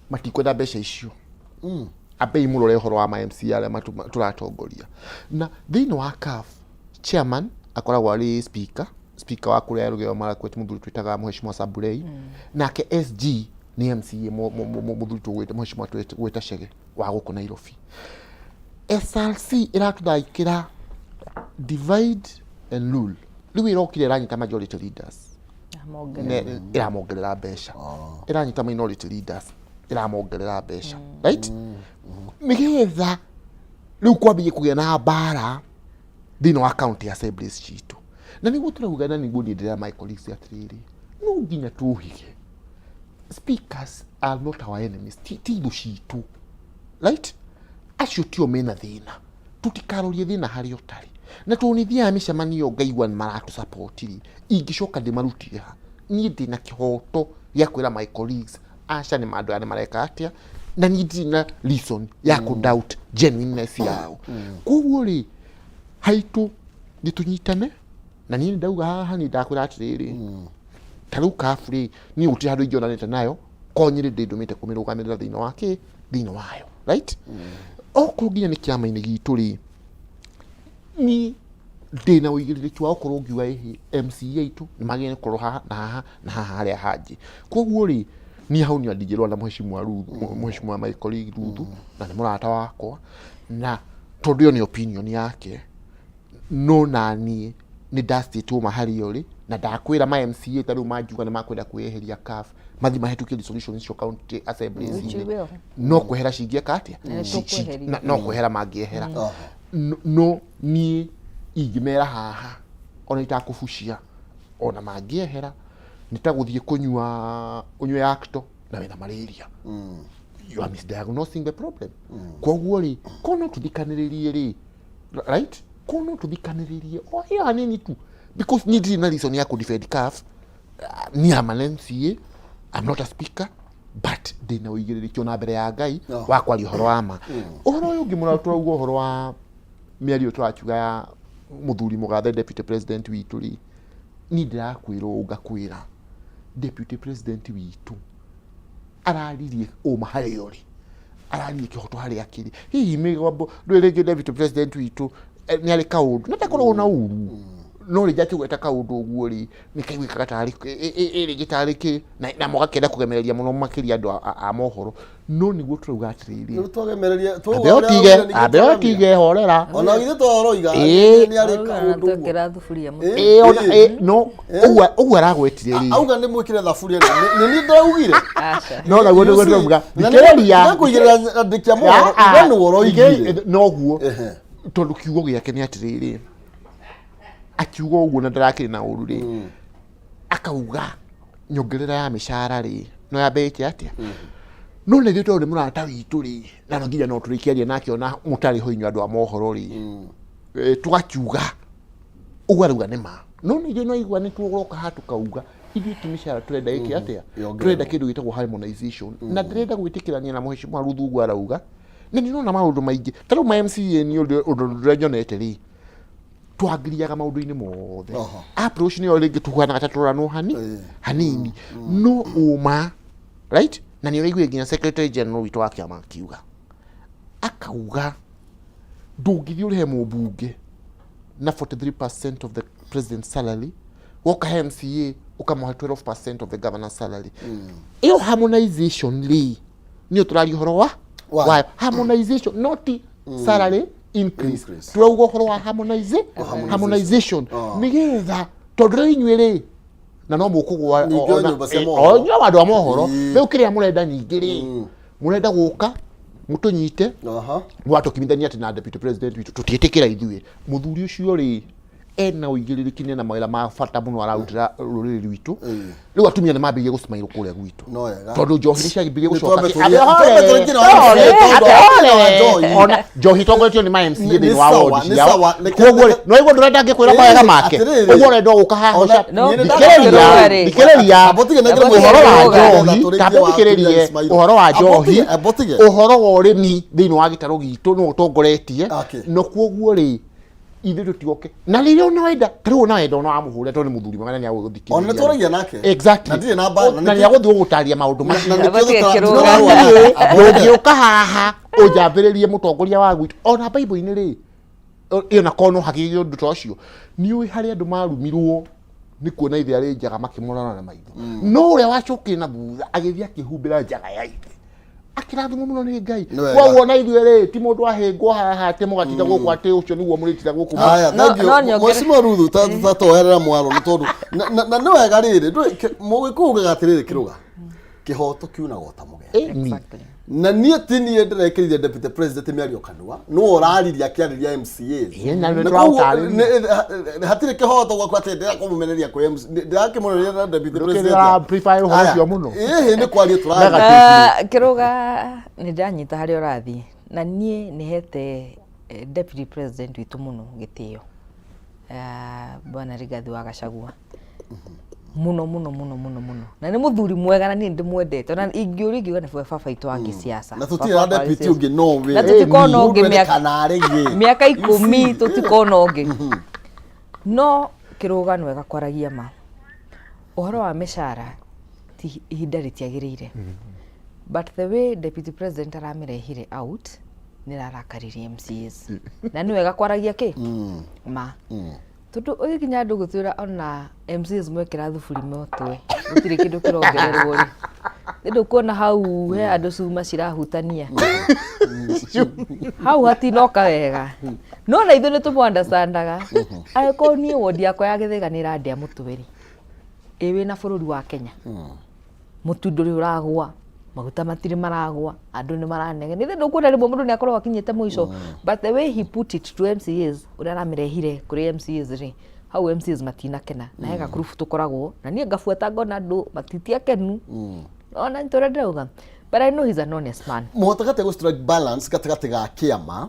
Speaker 3: matikwenda mbeca icio. Ambei mũrore ũhoro wa ma MCA arĩa tũratongoria na thĩinĩ wa CAF. Chairman akoragwo arĩ speaker, speaker wa kũrĩa Elgeyo Marakwet, mũthuri twĩtaga Mheshimiwa Sabulei, nake SG nĩ MCA mũthuri tũgwĩta Mheshimiwa gwĩta Chege wa gũkũ Nairobi. SRC ĩratũtharĩkĩra divide and rule. Rĩu ĩrokire ĩranyita majority leaders, ĩramongerera mbeca, ĩranyita minority leaders, ĩramongerera mbeca, right? Nĩgetha rĩu kwambie kũgĩa na mbara thĩinĩ wa county assemblies citũ. Na nĩguo tũrauga, na nĩguo niĩ ndĩra my colleagues atĩrĩrĩ, no nginya tũhige speakers are not our enemies, ti thũ citũ, right? Acio tio mena thĩna, tũtikarorie thĩna harĩa ũtarĩ. Na tondũ nĩ thiaga mĩcemanio ngaigua nĩ maratũ rĩ, ingĩcoka ndĩmarutire ha? Niĩ ndĩna kĩhoto gĩa kwĩra my colleagues, aca, nĩ andũ aya nĩ mareka atĩa, Na niĩ ndirĩ na reason ya kũ doubt genuineness yao. Koguo rĩ, haitũ nĩ tũnyitane, na niĩ nĩ ndauga haha, niĩ ndakwĩra atĩrĩrĩ, ta rĩu kabu rĩ, niĩ gũtirĩ handũ ingĩonanĩte nayo ko nyĩrĩ ndĩndũmĩte kũmĩrũgamĩrĩra thĩinĩ wa kĩ, thĩinĩ wayo, right? Okorwo nginya nĩ kĩama-inĩ gitũ rĩ, niĩ ndĩna ũigĩrĩrĩki wa gũkorwo ngiuga ĩhĩ MCA aitũ nĩ magĩrĩire gũkorwo haha na haha na haha harĩa hangĩ. Koguo rĩ, niĩ hau nĩo ndingĩrũa na mheshimiwa Ruthu, mheshimiwa Michael Ruthu, na nĩ mũrata wakwa, na tondũ ĩyo nĩ opinion yake, no naniĩ nĩ ndacitĩtwo ma harĩa ũrĩ, na ndakwĩra ma MCA ta rĩu mangiuga nĩ makwenda kwĩyeheria CAF, mathiĩ mahĩtũkie resolution icio county assemblies
Speaker 2: Which
Speaker 3: inĩ,
Speaker 2: will.
Speaker 3: no kwehera cingĩeka atĩa?
Speaker 2: Na tũkweheria.
Speaker 3: No kwehera mangĩehera. No niĩ ingĩmera haha ona itakũbucia, ona mangĩehera nĩ ta gũthiĩ kũnyua ũnyue acto na wĩna malaria, you are misdiagnosing the problem. Koguo rĩ, ko no tũthikanĩrĩrie rĩ, right, ko no tũthikanĩrĩrie o ĩyo hanini tu, because niĩ ndirĩ na reason ya kũ defend CAF. Niĩ am an MCA, I'm not a speaker, but ndĩna ũigĩrĩrĩki ona mbere ya Ngai wa kwaria ũhoro wa ma. Ũhoro ũyũ ũngĩ mũno tũrauga, ũhoro wa mĩario tũrakiuga ya mũthuri mũgathe deputy president witũ rĩ, niĩ ndĩrakwĩra ũũ, ngakwĩra deputy president witũ araririe ũma harĩa ũrĩ, araririe kĩhoto harĩa kĩrĩ. Hihi mĩgambo ndũĩ rĩngĩ deputy president witũ nĩ arĩ kaũndũ na ndakoragwo na ũru, no rĩngĩ akĩgweta kaũndũ ũguo rĩ, nĩ kaiguĩkaga tarĩ rĩngĩ tarĩ kĩ na mũgakĩenda kũgemereria mũno makĩria andũ a mohoro, no nĩguo tũrauga atĩrĩrĩ.
Speaker 1: Rĩu twagemereria.
Speaker 3: Ambe ũtige horera.
Speaker 1: Ona githĩ twaroiga nĩ arĩ kaũndũ ũguo.
Speaker 2: Twekĩra thuburia mũtwe.
Speaker 3: Ĩĩ, ona no ũguo aragwetire rĩ.
Speaker 1: Auga nĩ mwĩkĩre thaburia, nĩ niĩ ndĩraugire.
Speaker 2: Aca.
Speaker 3: No naguo nĩguo tũrauga, thikĩrĩria.
Speaker 1: Kũigĩrĩra andĩki a mohoro.
Speaker 3: Ah,
Speaker 1: we nĩwe ũroigire.
Speaker 3: Noguo, tondũ kiugo gĩake nĩ atĩrĩrĩ, akiuga ũguo na ndarakĩrĩ na ũru rĩ, akauga nyongerera ya mĩcara rĩ, no yambe ĩke atĩa? No nĩ ithuĩ tondũ nĩ mũrata witũ rĩ, na no nginya no tũrĩkĩaria nake ona mũtarĩ ho inyuĩ andũ a mohoro rĩ, tũgakiuga ũguo arauga nĩ ma, no nĩ ithuĩ no igua nĩ tũroka haha tũkauga ithuĩ ti mĩcara tũrenda ĩke atĩa.
Speaker 1: Yongererwo.
Speaker 3: Tũrenda kĩndũ gĩtagwo harmonization, na ndĩrenda gwĩtĩkĩrania na mheshimiwa Ruthu ũguo arauga, na nĩ ndĩrona maũndũ maingĩ ta rĩu ma MCA. Nĩ ũndũ ũrĩa nyonete rĩ, twangiriaga maũndũ-inĩ mothe. Approach nĩyo rĩngĩ tũhuanaga ta tũroranwo hanini, no ũma right, na nĩ ũraiguire nginya secretary general witũ wa kĩama akiuga, akauga ndũngĩthiĩ ũrĩhe mũmbunge na 43% of the president's salary, woka he MCA ũkamũhe 12% of the governor's salary. Ĩyo harmonization rĩ, nĩyo tũraria ũhoro wa wayo, harmonization, not salary increase.
Speaker 1: Increase.
Speaker 3: Turauga ũhoro wa harmonization nĩgetha tondũ rĩu inyuĩ rĩ, na no mũkũgwa.
Speaker 1: Ningĩ o nyũmba cia mohoro.
Speaker 3: O inyuĩ andũ a mohoro, rĩu kĩrĩa mũrenda ningĩ rĩ, mũrenda gũka mũtũnyite, mwatũkimithania atĩ na deputy president witũ tũtiĩtĩkĩra ithuĩ. Mũthuri ũcio rĩ, ena ũigĩrĩrĩki na mawĩra ma bata mũno ararutĩra rũrĩrĩ rwitũ. Rĩu atumia nĩ mambĩrĩrie gũcimairwo kũrĩa gwitũ
Speaker 1: No wega.
Speaker 3: tondũ njohi nĩ ciambĩrĩrie
Speaker 1: Nĩ
Speaker 3: gũcoka.
Speaker 1: twambe tũrĩkie na wa MCA, tondũ
Speaker 3: Ambe
Speaker 1: wa
Speaker 3: hore.
Speaker 1: njohi.
Speaker 3: Ona njohi itongoretio nĩ ma MCA
Speaker 1: Nĩ
Speaker 3: thĩinĩ wa
Speaker 1: sawa,
Speaker 3: ward
Speaker 1: nĩ
Speaker 3: ciao.
Speaker 1: sawa.
Speaker 3: Koguo rĩ, no igua ndũrenda ngĩkwĩra mawega make.
Speaker 1: Atĩrĩrĩ.
Speaker 3: Ũguo ũrenda gũka haha.
Speaker 1: Ona-
Speaker 2: No,
Speaker 1: niĩ nĩ
Speaker 3: thikĩrĩria.
Speaker 2: ndakũrũga rĩ.
Speaker 3: Thikĩrĩria.
Speaker 1: Amba ũtige nengere
Speaker 2: Amba
Speaker 3: ũhoro wa
Speaker 2: ũtige
Speaker 3: njohi,
Speaker 1: Tũrĩkie
Speaker 3: tamba
Speaker 1: wa
Speaker 3: ũthikĩrĩrie
Speaker 1: Ismail.
Speaker 3: ũhoro wa njohi.
Speaker 1: Amba ũtige.
Speaker 3: Ũhoro wa ũrĩmi thĩinĩ wa gĩtarũ gitũ nĩ ũtongoretie.
Speaker 1: Okay.
Speaker 3: No koguo rĩ, ithuĩ tũtigoke na rĩrĩa ona wenda ta rĩu ona wenda ona wamũhũrĩra tondũ nĩ mũthuri mwega na nĩ agũgũthikĩrĩria.
Speaker 1: Ona nĩ twaragia nake.
Speaker 3: Exactly.
Speaker 1: Na ndirĩ na mba-
Speaker 3: na nĩ agũthiĩ gũgũtarĩria maũndũ macio.
Speaker 1: Na nĩkĩo
Speaker 2: Amba ũtige kĩrũga.
Speaker 1: tũrarũa nake. Amba ũtige.
Speaker 3: Ndũngĩũka haha ũnjambĩrĩrie mũtongoria wa gwitũ ona Bible-inĩ rĩ, ĩyo na korwo no hakĩgĩe ũndũ ta ũcio. Nĩ ũĩ harĩa andũ marumirwo nĩ kuona ithe arĩ njaga makĩmũrora na maitho, no ũrĩa wacokire na thutha agĩthiĩ akĩhumbĩra njaga ya ithe akĩrathimwo mũno nĩ Ngai.
Speaker 1: Nĩ wega.
Speaker 3: Koguo na ithuĩ rĩ, ti mũndũ ahĩngwo haha atĩ mũgatinda gũkũ atĩ ũcio nĩguo mũrĩtinda gũkũ.
Speaker 1: Haya,
Speaker 2: No-
Speaker 1: thank you.
Speaker 2: no nyongere-
Speaker 1: Mheshimiwa Ruthu, ta toherera mwaro nĩ tondũ na nĩ wega rĩrĩ, ndũĩ mũgĩkũyũ ugaga atĩrĩrĩ, kĩrũga kĩhoto kiunaga ta mũgeka.
Speaker 3: Ĩni.
Speaker 2: Exactly.
Speaker 1: Na niĩ ti niĩ ndĩrekĩrire deputy president mĩario kanua, nĩwe ũraririe akĩarĩria MCAs.
Speaker 3: Ĩĩ, na nĩ
Speaker 1: Na koguo,
Speaker 3: tũraũtarĩria.
Speaker 1: hatirĩ kĩhoto gwakwa atĩ ndĩrakũmũmeneria kwĩ MC, ndĩrakĩmũmeneria na deputy
Speaker 3: Ndũkĩrĩ
Speaker 1: president.
Speaker 3: ũra amplify ũhoro
Speaker 1: Haya,
Speaker 3: ũcio mũno.
Speaker 1: ĩhĩ nĩ kwaria tũraria.
Speaker 3: Negative.
Speaker 2: Kĩrũga nĩ ndanyita harĩa ũrathiĩ, na niĩ nĩ hete deputy president witũ mũno gĩtĩo, bwana Rigathi wa Gachagua. Mũno mũno mũno mũno mũno, na nĩ mũthuri mwega, na niĩ ndĩmwendete. Ona ingĩũria ingiuga nĩ baba witũ wa gĩsiasa.
Speaker 1: Na tũtirĩ na deputy ũngĩ no we.
Speaker 2: Na tũtikona ũngĩ.
Speaker 1: Mũndũ kana arĩgie.
Speaker 2: Mĩaka 10 tũtikona ũngĩ. No kĩrũga nĩ wega kwaragia ma. Ũhoro wa mĩcara ti ihinda rĩtiagĩrĩire, but the way deputy president aramĩrehire out nĩ rarakaririe MCAs, na nĩ wega kwaragia kĩ ma, tondũ ũgĩkinya andũ gũtwĩra ona MCAs mwekĩra thuburi motwe gũtirĩ kĩndũ kĩrongererwo rĩ, nĩ ndũkuona hau he andũ cuma cirahutania hau hatinoka wega. No na ithuĩ nĩ tũmũ-understandaga. Angĩkorwo niĩ wondi yakwa ya Gĩthĩga nĩ ĩrandĩa mũtwe rĩ, ĩ wĩna bũrũri wa Kenya mũtu ndũrĩ ũragũa, maguta matirĩ maragũa, andũ nĩ maranegena, ithe ndũkuona rĩmwe mũndũ nĩ akoragwo akinyĩte mũico. But the way he put it to MCAs, ũrĩa aramĩrehire kũrĩ MCAs rĩ, hau MCAs matinakena. Na he gakurubu tũkoragwo na niĩ ngabuata, ngona andũ matitiakenu ona nĩ tũrĩa ndĩrauga, but I know he's an honest man.
Speaker 1: Mũhotaga atĩa gũ strike balance gatagatĩ ga kĩama?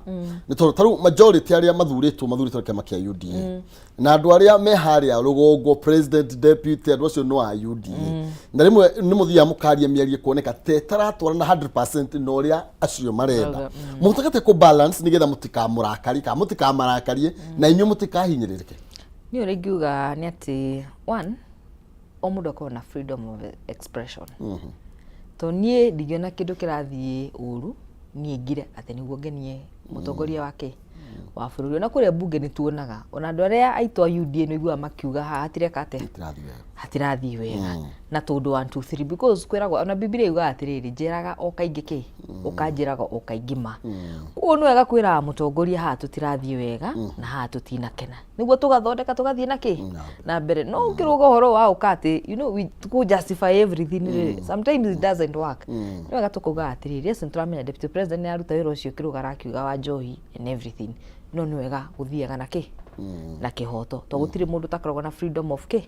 Speaker 1: Nĩ tondũ tarĩu majority arĩa mathurĩtwo nĩ kĩama kĩa UDA, na andũ arĩa me harĩa rũgongo, president, deputy, andũ acio no a UDA, na rĩmwe nĩ mũthiaga mũkaria mĩario kuoneka te taratwarana 100% na ũrĩa acio marenda. Mũhotaga atĩa kũ balance nĩgetha mũtikamũrakarie kana mũtikamarakarie na inyuĩ mũtikahinyĩrĩrĩke?
Speaker 2: Niĩ ũrĩa ingiuga nĩ atĩ one, o mũndũ akorwo na freedom of expression, to niĩ ndingĩona kĩndũ kĩrathiĩ ũru niĩ ngire atĩ nĩguo ngenie mũtongoria wake wa bũrũri. Ona kũrĩa bunge nĩ tuonaga ona andũ arĩa aitũ a UDA nĩ ũiguaga makiuga haha hatireka atĩa.
Speaker 1: Itirathiĩ wega.
Speaker 2: Hatirathiĩ wega na tondũ 1 2 3, because kwĩragwo ona Bibilia yugaga atĩrĩrĩ, njĩraga o kaingĩ kĩ ũkanjĩraga o kaingĩ ma. Koguo nĩ wega kwĩraga mũtongoria haha tũtirathiĩ wega na haha tũtinakena, nĩguo tũgathondeka tũgathiĩ na kĩ na mbere. No ũkĩrũga ũhoro wa ũka atĩ we go justify everything rĩ, sometimes it doesn't work. Nĩ wega tũkauga atĩrĩrĩ, yes, nĩtũramenya deputy president nĩ aruta wĩra ũcio kĩrũga arakiuga wa njohi and everything, no nĩ wega gũthiaga na kĩ na kĩhoto, to gũtirĩ mũndũ ũtakoragwo na freedom of kĩ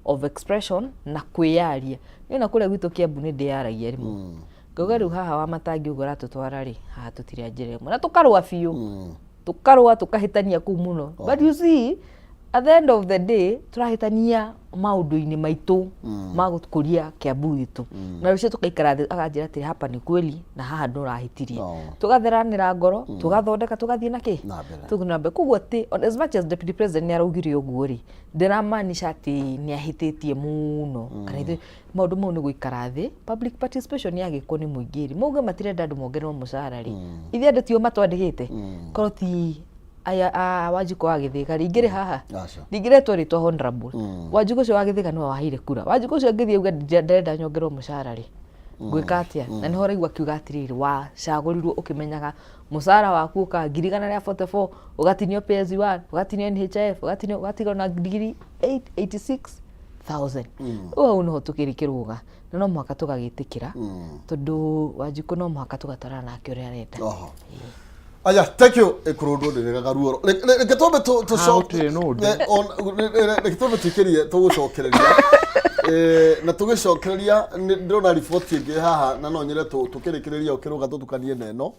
Speaker 2: of expression na kwĩyaria. Niĩ ona kũrĩa gwitũ Kiambu nĩ ndĩyaragia rĩmwe, ngauga rĩu haha wa matangi ũguo aratũtwara rĩ, haha tũtirĩ a njĩra ĩmwe, na tũkarũa biũ, tũkarũa tũkahĩtania kũu mũno. But you see, at the end of the day tũrahĩtania maũndũ-inĩ maitũ ma gũkũria Kiambu gitũ, na rũciũ tũkaikara thĩ, akanjĩra atĩ hapa ni kweli na haha ndũrahĩtirie. Tũgatheranĩra ngoro, tũgathondeka, tũgathiĩ na kĩ
Speaker 1: Na mbere.
Speaker 2: Tũgathiĩ na mbere. Koguo atĩ on as much as deputy president nĩ araugire ũguo rĩ, ndĩramaanisha atĩ nĩ ahĩtĩtie mũno kana ithuĩ maũndũ mau nĩ gũikara thĩ. Public participation yagĩkwo nĩ mũingĩ rĩ, mauge matirenda andũ mongererwo mũcara rĩ, ithuĩ andũ tio matwandĩkĩte. Korwo ti aya a Wanjikũ wa Gĩthĩga rĩ, ingĩrĩ haha?
Speaker 1: Aca.
Speaker 2: Ndingĩretwo rĩtwa honorable. Wanjikũ ũcio wa Gĩthĩga nĩwe waheire kura. Wanjikũ ũcio angĩthiĩ auge ndĩrenda nyongererwo mũcara rĩ, ngwĩka atĩa? Na nĩho ũraigua akiuga atĩrĩrĩ, wacagũrirwo ũkĩmenyaga mũcara waku ũkaga 144,000, ũgatinio PSU1, ũgatinio NHIF, ũgatinio, ũgatigwo na 886,000. Rĩu hau nĩho tũkĩrĩ kĩrũga, na no mũhaka tũgagĩtĩkĩra, tondũ Wanjikũ no mũhaka tũgatwarana nake ũrĩa arenda.
Speaker 1: Oho. Aya, thank you. Ĩkũrũndwo ndĩregaga ruoro. Reke twambe
Speaker 3: Gũtirĩ nũndũ.
Speaker 1: Reke twambe twĩkĩrie tũgũcokereria. Na tũgĩcokereria nĩ ndĩrona riboti ĩngĩ haha, na no nyende tũkĩrĩkĩrĩria ũkĩrũga tũtukanie na ĩno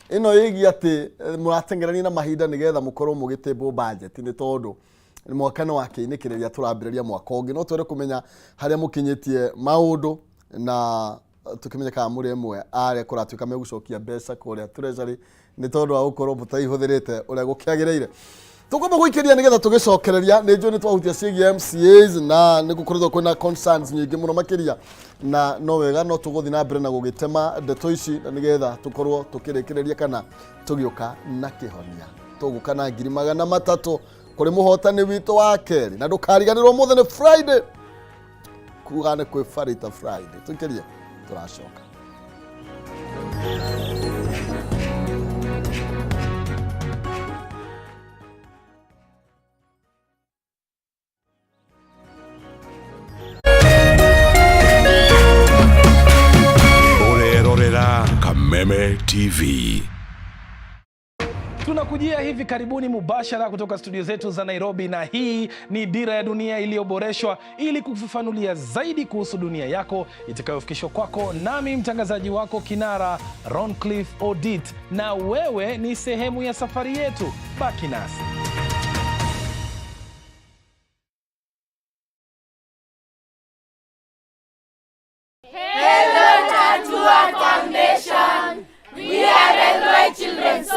Speaker 1: ĩno ĩgiĩ atĩ mũratengerania na mahinda nĩgetha mũkorwo mũgĩtĩmbwo budget, nĩ tondũ mwaka nĩ wakĩinĩkĩrĩria, tũrambĩrĩria mwaka ũngĩ. No twende kũmenya harĩa mũkinyĩtie maũndũ na tũkĩmenye kana mũrĩ ĩmwe arĩa kũratuĩka megũcokia mbeca kũrĩa treasury nĩ tondũ wa gũkorwo mũtaihũthĩrĩte ũrĩa gũkĩagĩrĩire. Tũkwamba gũikĩria nĩgetha tũgĩcokereria. Nĩ njũĩ nĩ twahutia ciĩgiĩ MCAs na nĩ gũkoretwo kwĩna concerns nyingĩ mũno makĩria, na no wega no tũgũthiĩ na mbere na gũgĩtema ndeto ici na nĩgetha tũkorwo tũkĩrĩkĩrĩria kana tũgĩũka na kĩhonia. Tũgũka na 300,000 kũrĩ mũhotani witũ wa kerĩ, na ndũkariganĩrwo ũmũthĩ nĩ Friday, kuga nĩ kwĩ Farita Friday. Tũikĩrie, tũracoka.
Speaker 4: Ũrerorera Kameme TV.
Speaker 5: Tunakujia hivi karibuni mubashara kutoka studio zetu za Nairobi, na hii ni Dira ya Dunia iliyoboreshwa ili kufafanulia zaidi kuhusu dunia yako itakayofikishwa kwako nami mtangazaji wako kinara Roncliffe Odit, na wewe ni sehemu ya safari yetu. Baki nasi.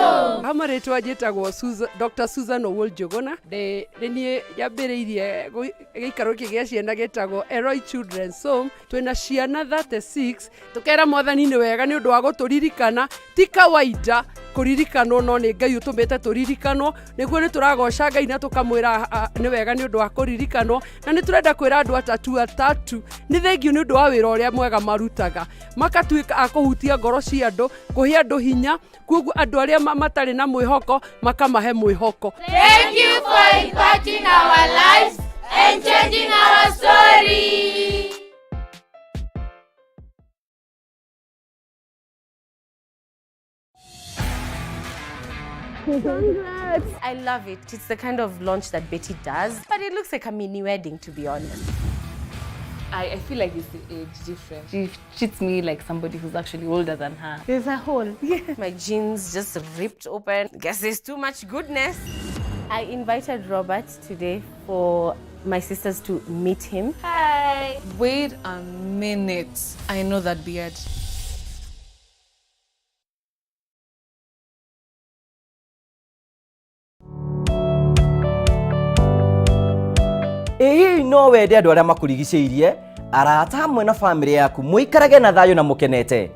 Speaker 6: Home.
Speaker 7: Ha marĩtwa njĩtagwo Dr. Susan Owuor Njũgũna. Ndĩ nĩ niĩ nyambĩrĩirie gĩikaro gĩkĩ gĩa ciana gĩtagwo Eloi Children's Home. Twĩna ciana 36. Tũkera Mwathani nĩ wega nĩ ũndũ wa gũtũririkana. Ti kawaida kũririkanwo, no nĩ Ngai ũtũmĩte tũririkanwo. Nĩguo nĩ tũragoca Ngai na tũkamwĩra nĩ wega nĩ ũndũ wa kũririkanwo. Na nĩ tũrenda kwĩra andũ atatu atatu nĩ thengiũ nĩ ũndũ wa wĩra ũrĩa mwega marutaga. Makatuĩka a kũhutia ngoro cia andũ, kũhe andũ hinya, koguo andũ arĩa matarĩ na mwĩhoko makamahe mwĩhoko.
Speaker 6: Thank you for impacting our lives and changing our story.
Speaker 8: Congrats! I love it. It's the kind of launch that Betty does, but it looks like a mini wedding, to be honest.
Speaker 9: I feel like it's the age difference. She treats me like somebody who's actually older than her.
Speaker 8: There's a hole. Yeah. My jeans just ripped open. Guess there's too much goodness. I invited Robert today for my sisters to meet him.
Speaker 6: Hi.
Speaker 9: Wait a minute. I know that beard.
Speaker 10: Ĩ hihi no wende andũ arĩa makũrigicĩirie, arata hamwe na bamĩrĩ yaku mũikarage na thayũ na mũkenete?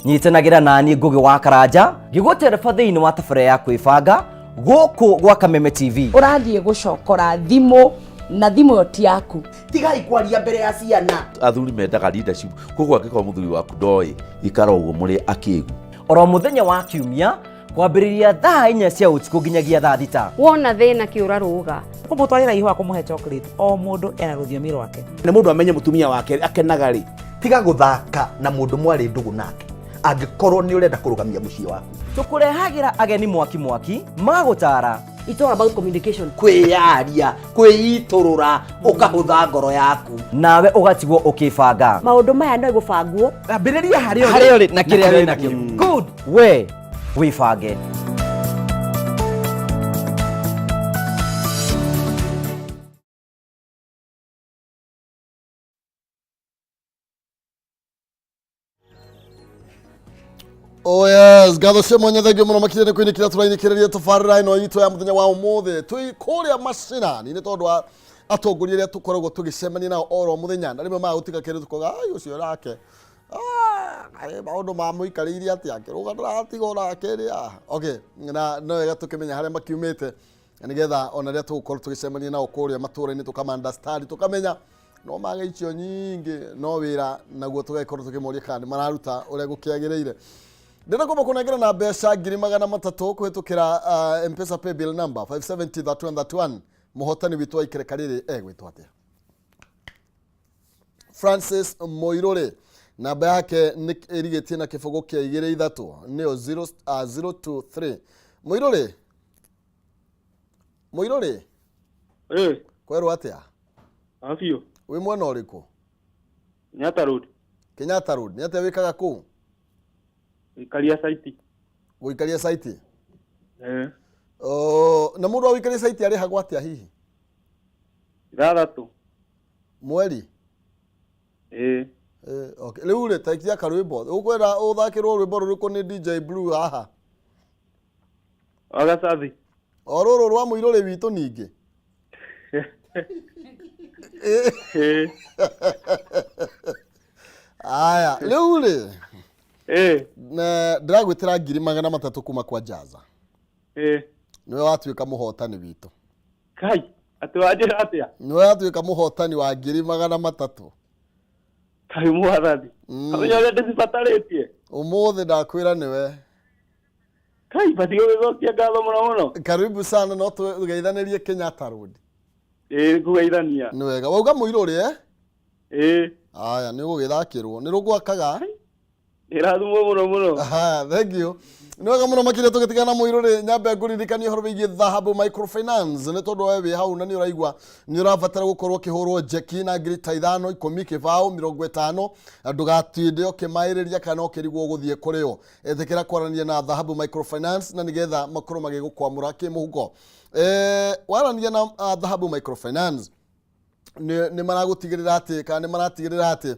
Speaker 10: Nyitanagĩra naniĩ Ngũgĩ wa Karanja ngĩgũtereba thĩinĩ wa tabarĩra ya kwĩbanga gũkũ gwa Kameme TV.
Speaker 11: Ũrathiĩ gũcokora thimũ na thimũ ĩyo ti yaku.
Speaker 12: Tigai kwaria mbere ya ciana.
Speaker 13: Athuri mendaga leadership, koguo angĩkorwo mũthuri waku ndoĩ, ikara ũguo mũrĩ akĩgu.
Speaker 10: Oro mũthenya wa kiumia kwambĩrĩria thaa inya cia ũtukũ nginyagia thaa thita.
Speaker 14: Wona thĩna kĩũra rũga.
Speaker 15: Kũmũtwarĩra ihũa, kũmũhe chocolate, o mũndũ ena rũthiomi rwake.
Speaker 12: Nĩ mũndũ amenye mũtumia wake akenaga rĩ. Tiga gũthaka na mũndũ mwarĩ ndũgũ nake angĩkorwo nĩ ũrenda kũrũgamia mũciĩ waku.
Speaker 10: Tũkũrehagĩra ageni mwaki mwaki magũtara.
Speaker 14: It's all about communication.
Speaker 12: Kwĩyaria, kwĩitũrũra, ũkahũtha ngoro yaku.
Speaker 10: Nawe ũgatigwo ũkĩbanga.
Speaker 14: Maũndũ maya no gũbangwo.
Speaker 12: Ambĩrĩria harĩa ũrĩ.
Speaker 10: Harĩa ũrĩ na kĩrĩa wĩ nakĩo. Good. We wĩbange.
Speaker 1: Oh yes, ngatho cia mwanya, thengio mũno makĩria nĩ kũinĩkĩra tũrainĩkĩrĩria tabarĩra ĩno itũ ya mũthenya wa ũmũthĩ. Twĩ kũrĩa macinani nĩ tondũ wa atongoria arĩa tũkoragwo tũgĩcemania nao oro mũthenya, na rĩmwe magũtiga kĩndũ tũkoga ai ũcio nake maũndũ mamũikarĩire atĩa akĩrũga ndũratiga onake rĩ. Okay, na no wega tũkĩmenya harĩa makiumĩte nĩgetha ona rĩrĩa tũgũkorwo tũgĩcemania nao kũrĩa matũũra-inĩ tũkama understand, tũkamenya no mage icio nyingĩ no wĩra naguo tũgagĩkorwo tũkĩmoria kana nĩ mararuta ũrĩa gũkĩagĩrĩire. Ndĩrenda kwamba kũnengera na mbeca 300,000 kũhĩtũkĩra M-Pesa paybill number 570 31 31. Mũhotani witũ wa ikereka rĩrĩ egwĩtwo atĩa? Francis Moirũrĩ, namba yake nĩ ĩrigĩtie na kĩbũgũ kĩa igĩrĩ ithatũ, nĩyo 0 023. Moirũrĩ, Moirũrĩ, kwerwo atĩa?
Speaker 16: Abiũ.
Speaker 1: Wĩ mwena ũrĩkũ?
Speaker 16: Kenyatta Road.
Speaker 1: Kenyatta Road. Nĩ atĩa wĩkaga kũu?
Speaker 16: Gũikaria saiti.
Speaker 1: Gũikaria saiti?
Speaker 16: Eh.
Speaker 1: Oh, na mũndũ wa gũikaria saiti arĩhagwo atĩa hihi?
Speaker 16: 6
Speaker 1: Mweri?
Speaker 16: Ĩĩ.
Speaker 1: Okay. Rĩu rĩ, taikia karwĩmbo. Ũkwenda ũthakĩrwo rwĩmbo rũrĩkũ nĩ DJ Blue haha?
Speaker 16: Wagacathi.
Speaker 1: O rũrũ rwa mũirũrĩ witũ ningĩ?
Speaker 16: Ĩĩ.
Speaker 1: Aya, rĩu rĩ,
Speaker 16: Ĩĩ.
Speaker 1: ndĩragwĩtĩra 300,000 kuma kwa Jaza.
Speaker 16: Ĩĩ.
Speaker 1: Nĩwe watuĩka mũhotani witũ.
Speaker 16: Kai, atĩ wanjĩra atĩa?
Speaker 1: Nĩwe watuĩka mũhotani wa 300,000.
Speaker 16: Kai mwathani. Amenya ũrĩa ndĩcibatarĩtie.
Speaker 1: Ũmũthĩ ndakwĩra nĩwe.
Speaker 16: Kai, batiĩ gũgĩcokia ngatho mũno mũno.
Speaker 1: Karibu sana, no tũgeithanĩrie Kenyatta Road.
Speaker 16: Ĩĩ, kũgeithania.
Speaker 1: Nĩ wega. Wauga mũirũrĩ eh?
Speaker 16: Ĩĩ.
Speaker 1: Aya, nĩ ũgũgĩthakĩrwo. Nĩ rũgwakaga?
Speaker 16: Ĩrathimwo mũno mũno.
Speaker 1: Aha, thank you. Nĩ wega mũno makĩria tũgĩtigana mũirũrĩ, nyambe ngũririkanie ũhoro wĩgiĩ Dhahabu Microfinance nĩ tondũ we wĩ hau na nĩ ũraigua nĩ ũrabatara gũkorwo ũkĩhũrwo njeki na ngiri ta 5, 10, 20, 50, ndũgatinde ũkĩmaĩrĩria kana ũkĩrigwo ũgũthiĩ kũrĩ o. Ĩtĩkĩra kwaranĩria na Dhahabu Microfinance na nĩgetha makorwo magĩgũkwamũra kĩmũhuko. Waranĩria na Dhahabu Microfinance Nĩ maragũtigĩrĩra atĩ kana nĩ maratigĩrĩra atĩ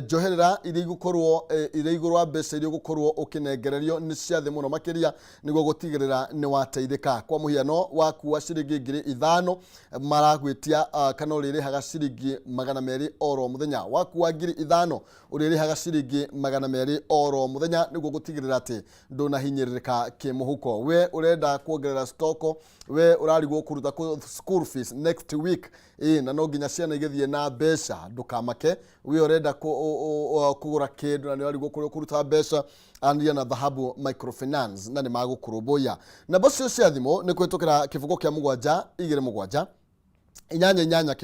Speaker 1: njoherera iria igũkorwo irĩ igũrũ wa mbeca iria ũgũkorwo ũkĩnengererio nĩ cia thĩ mũno makĩria, nĩguo gũtigĩrĩra nĩ wateithĩka. Kwa mũhiano, wakua ciringi 5,000, maragwĩtia kana ũrĩrĩhaga ciringi 200 oro mũthenya. Wakua 5,000, ũrĩrĩhaga ciringi 200 oro mũthenya, nĩguo gũtigĩrĩra atĩ ndũnahinyĩrĩrĩka kĩmũhuko. We ũrenda kuongerera stoko, we ũrarigwo kũruta school fees next week, ĩ na no nginya ciana igĩthiĩ na mbeca, ndũkamake. We ũrenda kũgũra kĩndũ na nĩ ũrarigwo kũrĩa ũkũruta mbeca, aranĩria na Dhahabu Microfinance na nĩ magũkũrũmbũiya. Namba cio cia thimũ nĩ kũhĩtũkĩra 0 kĩa 7 2 7 8 8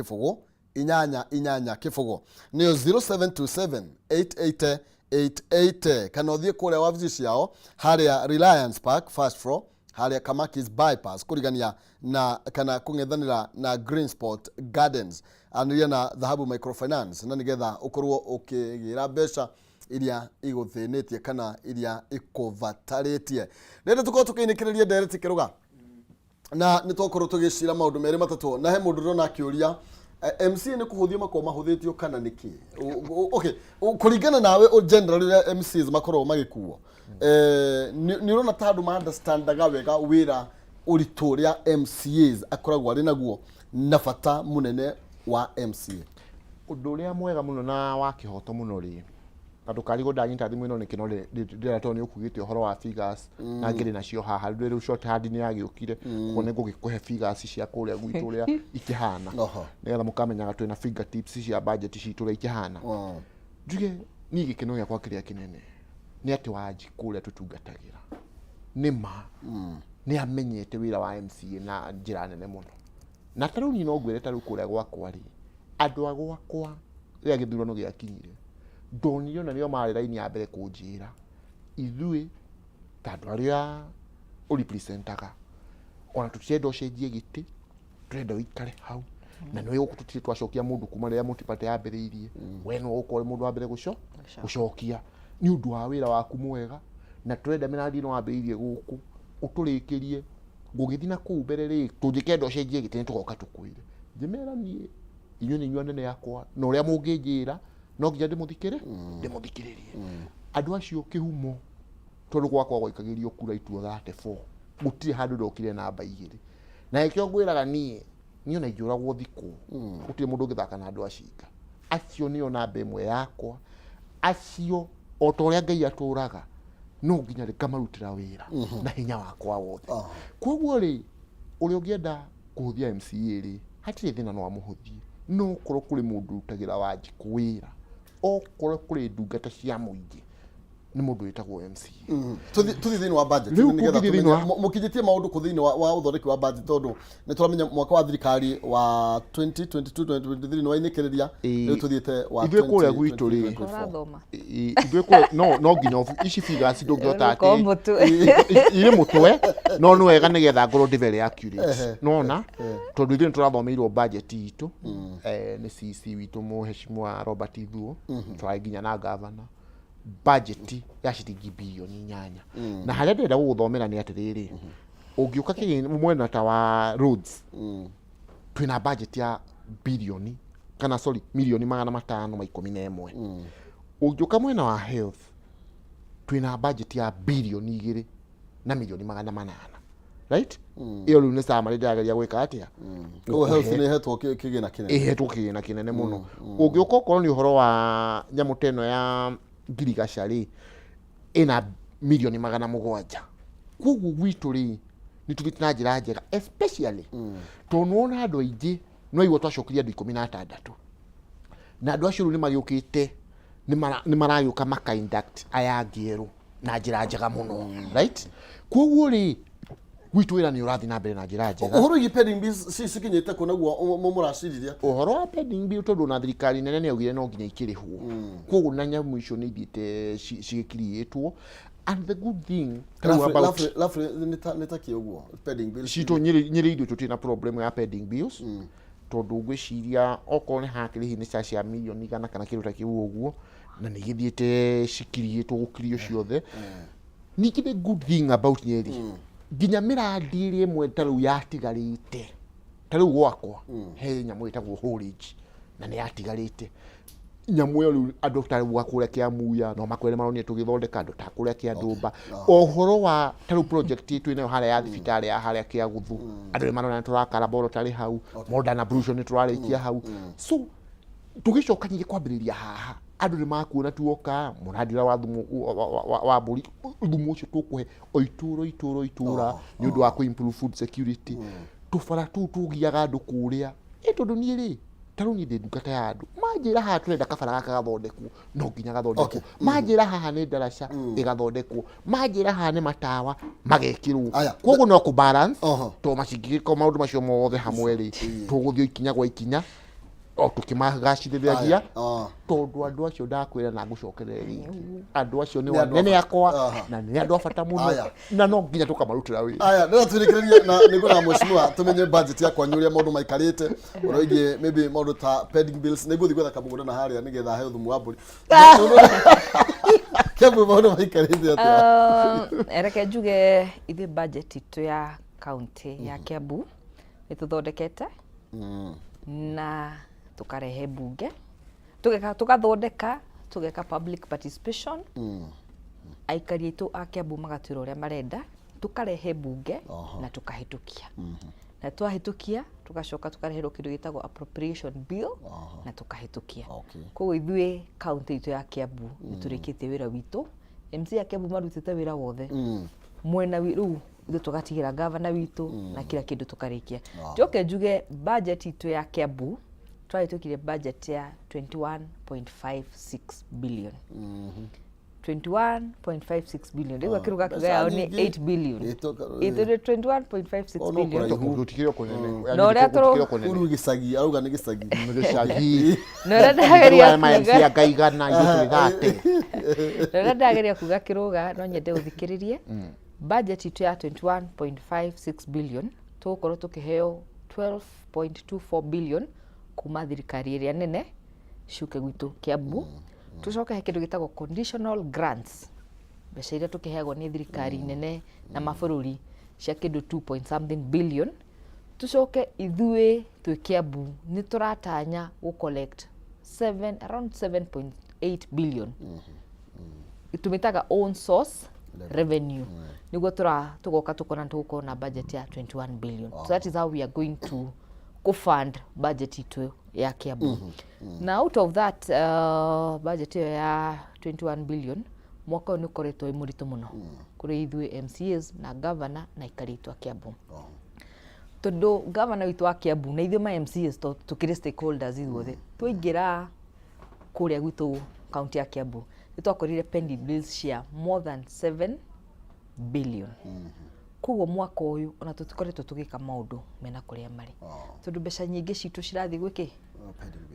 Speaker 1: 0 8 8 0, nĩyo 0727 88 880, kana ũthiĩ kũrĩa wabici ciao harĩa Reliance Park, first floor, harĩa Kamakis Bypass, kũrigania na kana kũng'ethanĩra na Green Spot Gardens. Aranĩria na Dhahabu Microfinance na nĩgetha ũkorwo ũkĩgĩra mbeca iria igũthĩnĩtie kana iria ikũbatarĩtie. Rĩrĩ tũkorwo tũkĩinĩkĩrĩria ndereti kĩrũga na nĩ twakorwo tũgĩcira maũndũ merĩ matatũ, na he mũndũ ndĩrona akĩũria, MCA nĩ kũhũthio makorwo mahũthĩtio kana nĩkĩ? Okay, kũringana nawe, generally ũrĩa MCAs makoragwo magĩkuo, nĩ ũrona ta andũ ma understandaga wega wĩra ũritũ ũrĩa MCAs akoragwo arĩ naguo na bata mũnene wa MCA?
Speaker 3: Ũndũ ũrĩa mwega mũno na wa kĩhoto mũno rĩ, na ndũkarigwo ndanyita thimũ ĩno nĩkĩ, no ndĩrenda tondũ nĩ ũkugĩte ũhoro wa figures na ngĩrĩ nacio haha rĩu. Rĩu short hand nĩ yagĩũkire, koguo nĩ ngũgĩkũhe figures cia kũrĩa gwitũ ũrĩa ikĩhana, nĩgetha mũkamenyaga twĩna fingertips cia budget citũ ũrĩa ikĩhana. Njuge niĩ gĩkeno gĩakwa kĩrĩa kĩnene nĩ atĩ Wanjikũ ũrĩa tũtungatagĩra nĩ ma nĩ amenyete wĩra wa MCA na njĩra nene mũno. Na ta rĩu niĩ no ngwĩre, ta rĩu kũrĩa gwakwa rĩ, andũ a gwakwa rĩrĩa gĩthurano gĩakinyire, ndonire ona nĩo marĩ raini ya mbere kũnjĩra, ithuĩ ta andũ arĩa ũrepresentaga, ona tũtirenda ũcenjie gĩtĩ, tũrenda ũikare hau, na nĩwe gũkũ tũtirĩ twacokia mũndũ kuma rĩrĩa multiparty yambĩrĩirie. We nĩwe ũgũkorwo ũrĩ mũndũ wa mbere gũcokia nĩ ũndũ wa wĩra waku mwega, na tũrenda mĩrandi ĩno wambĩrĩirie gũkũ ũtũrĩkĩrie. Gũgĩthiĩ na kũu mbere rĩ, tũngĩkenda ũcenjie gĩtĩ nĩ tũgoka tũkwĩre. Ngĩmera niĩ inyuĩ nĩ inyuĩ anene akwa, na ũrĩa mũngĩnjĩra no nginya ndĩmũthikĩrĩrie. Andũ acio kĩhumo, tondũ gwakwa gwaikagĩrio kura ituo 34, gũtirĩ handũ ndokire namba 2. Na nĩkĩo ngwĩraga niĩ ona ingĩũragwo thikũ, gũtirĩ mũndũ ũngĩthaka na andũ a Cinga. Acio nĩo namba 1 yakwa. Acio o ta ũrĩa Ngai atũraga, no nginya ngamarutĩra wĩra na hinya wakwa wothe. Koguo rĩ, ũrĩa ũngĩenda kũhũthia MCA rĩ, hatirĩ thĩna, no amũhũthie, no okorwo kũrĩ mũndũ ũrutagĩra Wanjikũ wĩra, okorwo kũrĩ ndungata cia mũingĩ, nĩ mũndũ wĩtagwo MCA.
Speaker 1: Tũthiĩ thĩinĩ wa budget,
Speaker 3: Rĩu
Speaker 1: nĩgetha
Speaker 3: kũngĩthiĩ thĩinĩ
Speaker 1: tũmenye mũkinyĩtie maũndũ kũ thĩinĩ wa ũthondeki wa budget, tondũ nĩ tũramenya mwaka wa thirikari wa 2022 2023 nĩ wainĩkĩrĩria, rĩu tũthiĩte wa
Speaker 3: Ithuĩ kũrĩa gwitũ rĩ,
Speaker 1: 2024.
Speaker 2: Ũrathoma.
Speaker 3: Ithuĩ kũrĩa no nginya ici figures ndũngĩhota
Speaker 2: Ũkorwo
Speaker 3: atĩ
Speaker 2: mũtwe.
Speaker 3: Irĩ mũtwe, no nĩ wega nĩgetha ngorwo ndĩ very accurate, nona tondũ ithuĩ nĩ tũrathomeirwo budget itũ nĩ CC witũ mũheshimiwa Robert Ithuo, tũrarĩ nginya na governor, budget ya ciringi birioni 8. Na harĩa ndĩrenda gũgũthomera nĩ atĩrĩrĩ, ũngĩũka kĩgĩna mwena ta wa roads, twĩna budget ya birioni, kana sorry, mirioni 511. Ũngĩũka mwena wa health, twĩna budget ya birioni 2 na mirioni 800, right? Ĩyo rĩu nĩ summary ndĩrageria gwĩka atĩa.
Speaker 1: Koguo health
Speaker 3: Gũkũhe.
Speaker 1: nĩ ĩhetwo kĩgĩna kĩnene.
Speaker 3: Ĩhetwo kĩgĩna kĩnene mũno. Ũngĩũka okorwo nĩ ũhoro wa nyamũ ta ĩno ya ngirigaca rĩ, ĩna mirioni 700. Koguo gwitũ rĩ, nĩ tũthiĩte na njĩra njega, especially tondũ nĩwona andũ aingĩ no aigua twacokirie andũ 16, na andũ acio rĩu nĩ magĩũkĩte, nĩ maragĩũka maka induct aya angĩ erũ na njĩra njega mũno, right? Koguo rĩ, gwitũ wĩra nĩ ũrathiĩ na mbere na njĩra njega.
Speaker 1: Ũhoro wĩgiĩ pending bills cikinyĩte kũ naguo mũraciririe?
Speaker 3: Ũhoro wa pending bill, tondũ na thirikari nene nĩ yaugire no nginya ikĩrĩhwo, koguo na nyamũ icio nĩ ithiĩte cigĩkiriĩtwo. And the good thing rĩu about
Speaker 1: Roughly nĩ ta kĩ ũguo pending bills?
Speaker 3: Citũ Nyĩrĩ ithuĩ tũtirĩ na problem ya pending bills, tondũ ngwĩciria okorwo nĩ hakĩrĩ hihi nĩ cia mirioni 100 kana kĩndũ ta kĩu ũguo, na nĩ igĩthiĩte cikiriĩtwo gũkirio ciothe. Ningĩ the good thing about Nyeri, nginya mĩrandi ĩrĩa ĩmwe ta rĩu yatigarĩte. Ta rĩu gwakwa he nyamũ ĩtagwo haulage na nĩ yatigarĩte nyamũ ĩyo. Rĩu andũ ta rĩu kũrĩa Kĩamuya no makwĩre maronire tũgĩthondeka, andũ ta kũrĩa Kĩandũmba, o ũhoro wa ta rĩu project ĩtũ ĩnayo harĩa ya thibitarĩ ya harĩa Kĩaguthu, andũ nĩ marona nĩ tũrakara boro tarĩ hau modern ablution nĩ tũrarĩkia hau. So tũgĩcoka ningĩ kwambĩrĩria haha, andũ nĩ makuona tuoka mũrandi ũrĩa wa thumu wa mbũri, thumu ũcio tũkũhe o itũra itũra itũra nĩ ũndũ wa kũ improve food security. Tũbara tũu tũgiaga andũ kũrĩa ĩ tondũ niĩ rĩ, ta rĩu niĩ ndĩ ndungata ya andũ, manjĩra haha tũrenda kabara gaka gathondekwo, no nginya gathondekwo. Manjĩra haha nĩ ndaraca, ĩgathondekwo. Manjĩra haha nĩ matawa, magekĩrwo. Koguo no kũ balance to macingĩgĩka maũndũ macio mothe hamwe rĩ, tũgũthiĩ ikinya gwa ikinya o tũkĩmagacĩrĩragia, tondũ andũ acio ndakwĩra na ngũcokerere rĩngĩ, andũ acio nĩ
Speaker 1: Nĩ andũ a
Speaker 3: anene
Speaker 1: bata.
Speaker 3: akwa na nĩ andũ a bata mũno na no nginya tũkamarutĩra wĩra.
Speaker 1: Aya, ndĩra twĩrĩkĩrĩrie na nĩ ngwenda mheshimiwa tũmenye budget ya kwanyu ũrĩa maũndũ maikarĩte, ũrĩa wĩgiĩ maybe maũndũ ta pending bills. Nĩ ngũthiĩ gwetha kamũgũnda na harĩa nĩgetha heo thumu wa mbũri. Kĩambu maũndũ maikarĩte atĩa?
Speaker 2: Reke njuge ithuĩ budget itũ ya county ya Kiambu nĩ tũthondekete na tũkarehe mbunge, tũgeka, tũgathondeka, tũgeka public participation, aikari aitũ a Kiambu magatwĩra ũrĩa marenda, tũkarehe mbunge na tũkahĩtũkia. Na twahĩtũkia tũgacoka tũkareherwo kĩndũ gĩtagwo appropriation bill na tũkahĩtũkia. Koguo ithuĩ kaunti itũ ya Kiambu nĩ tũrĩkĩtie wĩra witũ. MC a Kiambu marutĩte wĩra wothe mwena rĩu ithuĩ tũgatigĩra gavana witũ na kila kĩndũ tũkarĩkia. Njoke njuge budget itũ ya Kiambu twahĩtũkirie budget ya 21.56 billion, 21.56 billion. Rĩu akĩruga
Speaker 1: Mbeca
Speaker 2: kiuga yao nĩ
Speaker 1: nyingĩ.
Speaker 2: 8 billion.
Speaker 1: Ĩtũ
Speaker 2: Ĩtũ nĩ 21.56
Speaker 1: Oh, no
Speaker 2: billion.
Speaker 1: kũraihu.
Speaker 3: Gũtikĩrĩ o kũnene.
Speaker 2: Na ũrĩa
Speaker 3: Gũtikĩrĩ o kũnene.
Speaker 1: Uru gĩcagi, arauga nĩ gĩcagi.
Speaker 3: Nĩ gĩcagi.
Speaker 2: Na ũrĩa ndageria
Speaker 3: Rĩu aya
Speaker 2: kuga-
Speaker 3: ma MC angaigana, ithuĩ tũrĩ thate.
Speaker 2: Na ũrĩa ndageria kuga kĩrũga, no nyende ũthikĩrĩrie budget itũ ya 21.56 billion, tũgũkorwo tũkĩheo 12.24 billion kuma thirikari ĩrĩa nene ciũke gwitũ Kiambu. Tũcoke he kĩndũ gĩtagwo conditional grants, mbeca iria tũkĩheagwo nĩ thirikari nene na mabũrũri cia kĩndũ 2 point something billion. Tũcoke ithuĩ twĩ Kiambu nĩ tũratanya gũ collect 7, around 7.8 billion, tũmĩtaga own source revenue, nĩguo tũra tũgoka tũkona nĩ tũgũkorwo na budget ya 21 billion. So that is how we are going to kũ-fund budget itũ ya Kiambu. Na out of that budget ĩyo ya 21 billion, mwaka ũyũ nĩ ũkoretwo wĩ mũritũ mũno kũrĩ ithuĩ MCAs na governor na aikari aitũ a Kiambu, tondũ governor witũ wa Kiambu na ithuĩ ma MCAs tũkĩrĩ stakeholders ithuothe, twaingĩra kũrĩa gwitũ kaunti ya Kiambu nĩ twakorire pending bills cia more than 7 billion. Koguo mwaka ũyũ ona tũtikoretwo tũgĩka maũndũ mena kũrĩa marĩ, tondũ mbeca nyingĩ citũ cirathiĩ gwĩkĩ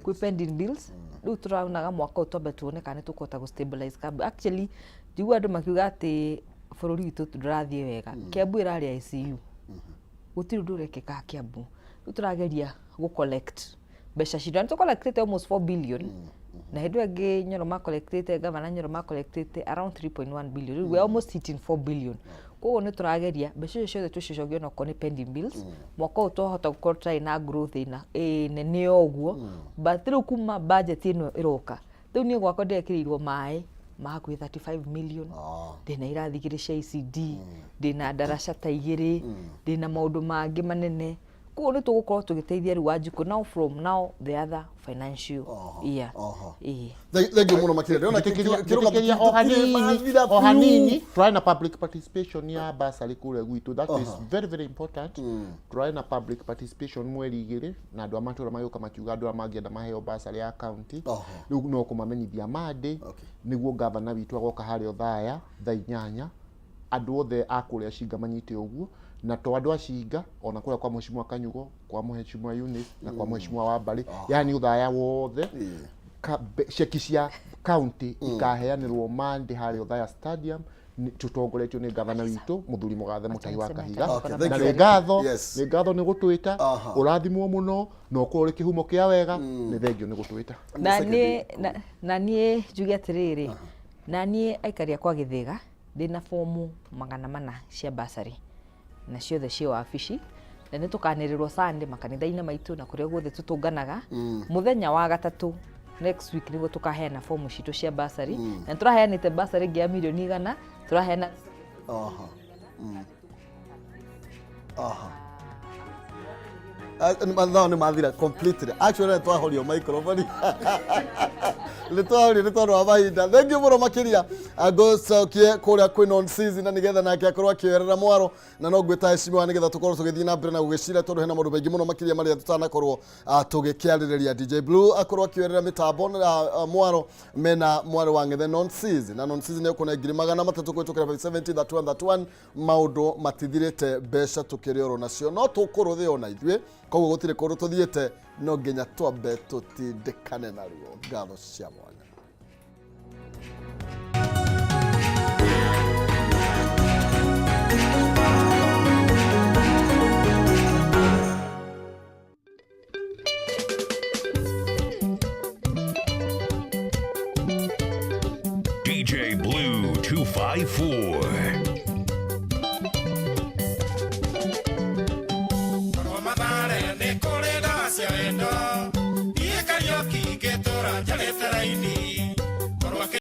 Speaker 2: kwĩ pending bills. Rĩu tũronaga mwaka ũyũ twambe tuone kana nĩ tũkũhota gũ stabilize Kiambu. Actually njigua andũ makiuga atĩ bũrũri witũ ndũrathiĩ wega, Kiambu ĩrarĩ ICU, gũtirĩ ũndũ ũrekĩka Kiambu. Rĩu tũrageria gũ collect mbeca citũ na nĩ tũcollectĩte almost 4 billion, na hĩndĩ ĩyo ĩngĩ Nyoro macollectĩte, gavana Nyoro macollectĩte around 3.1 billion. Rĩu we are almost hitting 4 billion. Koguo nĩ tũrageria mbeca icio ciothe tũcicokie onakorwo nĩ pending bills. Mwaka ũyũ twahota gũkorwo tũtarĩ na growth ĩna ĩ nene o ũguo, but rĩu kuma budget ĩno ĩroka, rĩu niĩ gwakwa ndĩrekĩrĩirwo maĩ ma hakuhĩ 35 million, ndĩna irathi igĩrĩ cia ECD, ndĩna ndaraca ta igĩrĩ, ndĩna maũndũ mangĩ manene. Koguo nĩ tũgũkorwo tũgĩteithia rĩu Wanjikũ now from now the other financial year. Ĩĩ.
Speaker 1: Thank you mũno makĩria. Ndĩrona
Speaker 3: Njĩtĩkĩria o hanini tũrarĩ na public participation ya bursary kũrĩa gwitũ. That is very very important. Tũrarĩ na public participation mweri 2 na andũ a matũra magĩũka makiuga andũ arĩa mangĩenda maheo bursary ya county. Rĩu no kũmamenyithia Monday nĩguo gavana witũ agoka harĩa Othaya thaa 8, andũ othe a kũrĩa Cinga manyite ũguo, na to andũ a Cinga, ona kũrĩa kwa Mheshimiwa Kanyugo, kwa Mheshimiwa Eunice na kwa Mheshimiwa Wambari, yani Othaya wothe. Ceki cia county ikaheanĩrwo Monday harĩa Othaya Stadium tũtongoretio nĩ gavana witũ mũthuri mũgathe Mũtahi wa Kahiga.
Speaker 1: Okay, thank
Speaker 3: Na
Speaker 1: you.
Speaker 3: nĩ ngatho
Speaker 1: Yes.
Speaker 3: nĩ ngatho nĩ gũtwĩta. Ũrathimwo mũno na ũkorwo ũrĩ kĩhumo kĩa wega. Nĩ thengio nĩ gũtwĩta.
Speaker 2: Na niĩ njuge atĩrĩrĩ, na niĩ aikari akwa Gĩthĩga ndĩna bomu 400 cia bursary na ciothe ciĩ wabici. Na nĩ tũkanĩrĩrwo Sunday makanitha-inĩ maitũ na kũrĩa guothe tũtũnganaga. Mũthenya wa gatatũ next week nĩguo tũkaheana fomu citũ cia basari. Na nĩ tũraheanĩte basari ĩngĩ ya mirioni 100 tũraheana.
Speaker 1: Aha. Aha. Ah, mathaa nĩ mathira completely. Actually nĩ twahorio microphone, nĩ twahorio nĩ tondũ wa mahinda. Thank you mũno makĩria. Ngũcokie kũrĩa kwĩ non season na nĩgetha nake akorwo akĩoerera mwaro, na no ngwĩta heshima nĩgetha tũkorwo tũgĩthiĩ na mbere na gũgĩcira, tondũ hena maũndũ maingĩ mũno makĩria marĩa tũtanakorwo tũgĩkĩarĩrĩria. DJ Blue akorwo akĩoerera mĩtambo na mwaro mena mwarĩ wa ng'ethe non season, na non season nĩ 300,000 kũhĩtũkĩra 570 31 31. Maũndũ matithirĩte, mbeca tũkĩrĩ oro nacio, no tũkũrũthĩ ona ithuĩ, koguo gũtirĩ kũndũ tũthiĩte, no nginya twambe tũtindĩkane naruo. Ngatho cia mwanya.
Speaker 4: DJ Blue 254.
Speaker 17: Korwo Mathare nĩ kũrĩ ndawa cia wendo, niĩ Kariũki ngĩtũra njarĩte raini.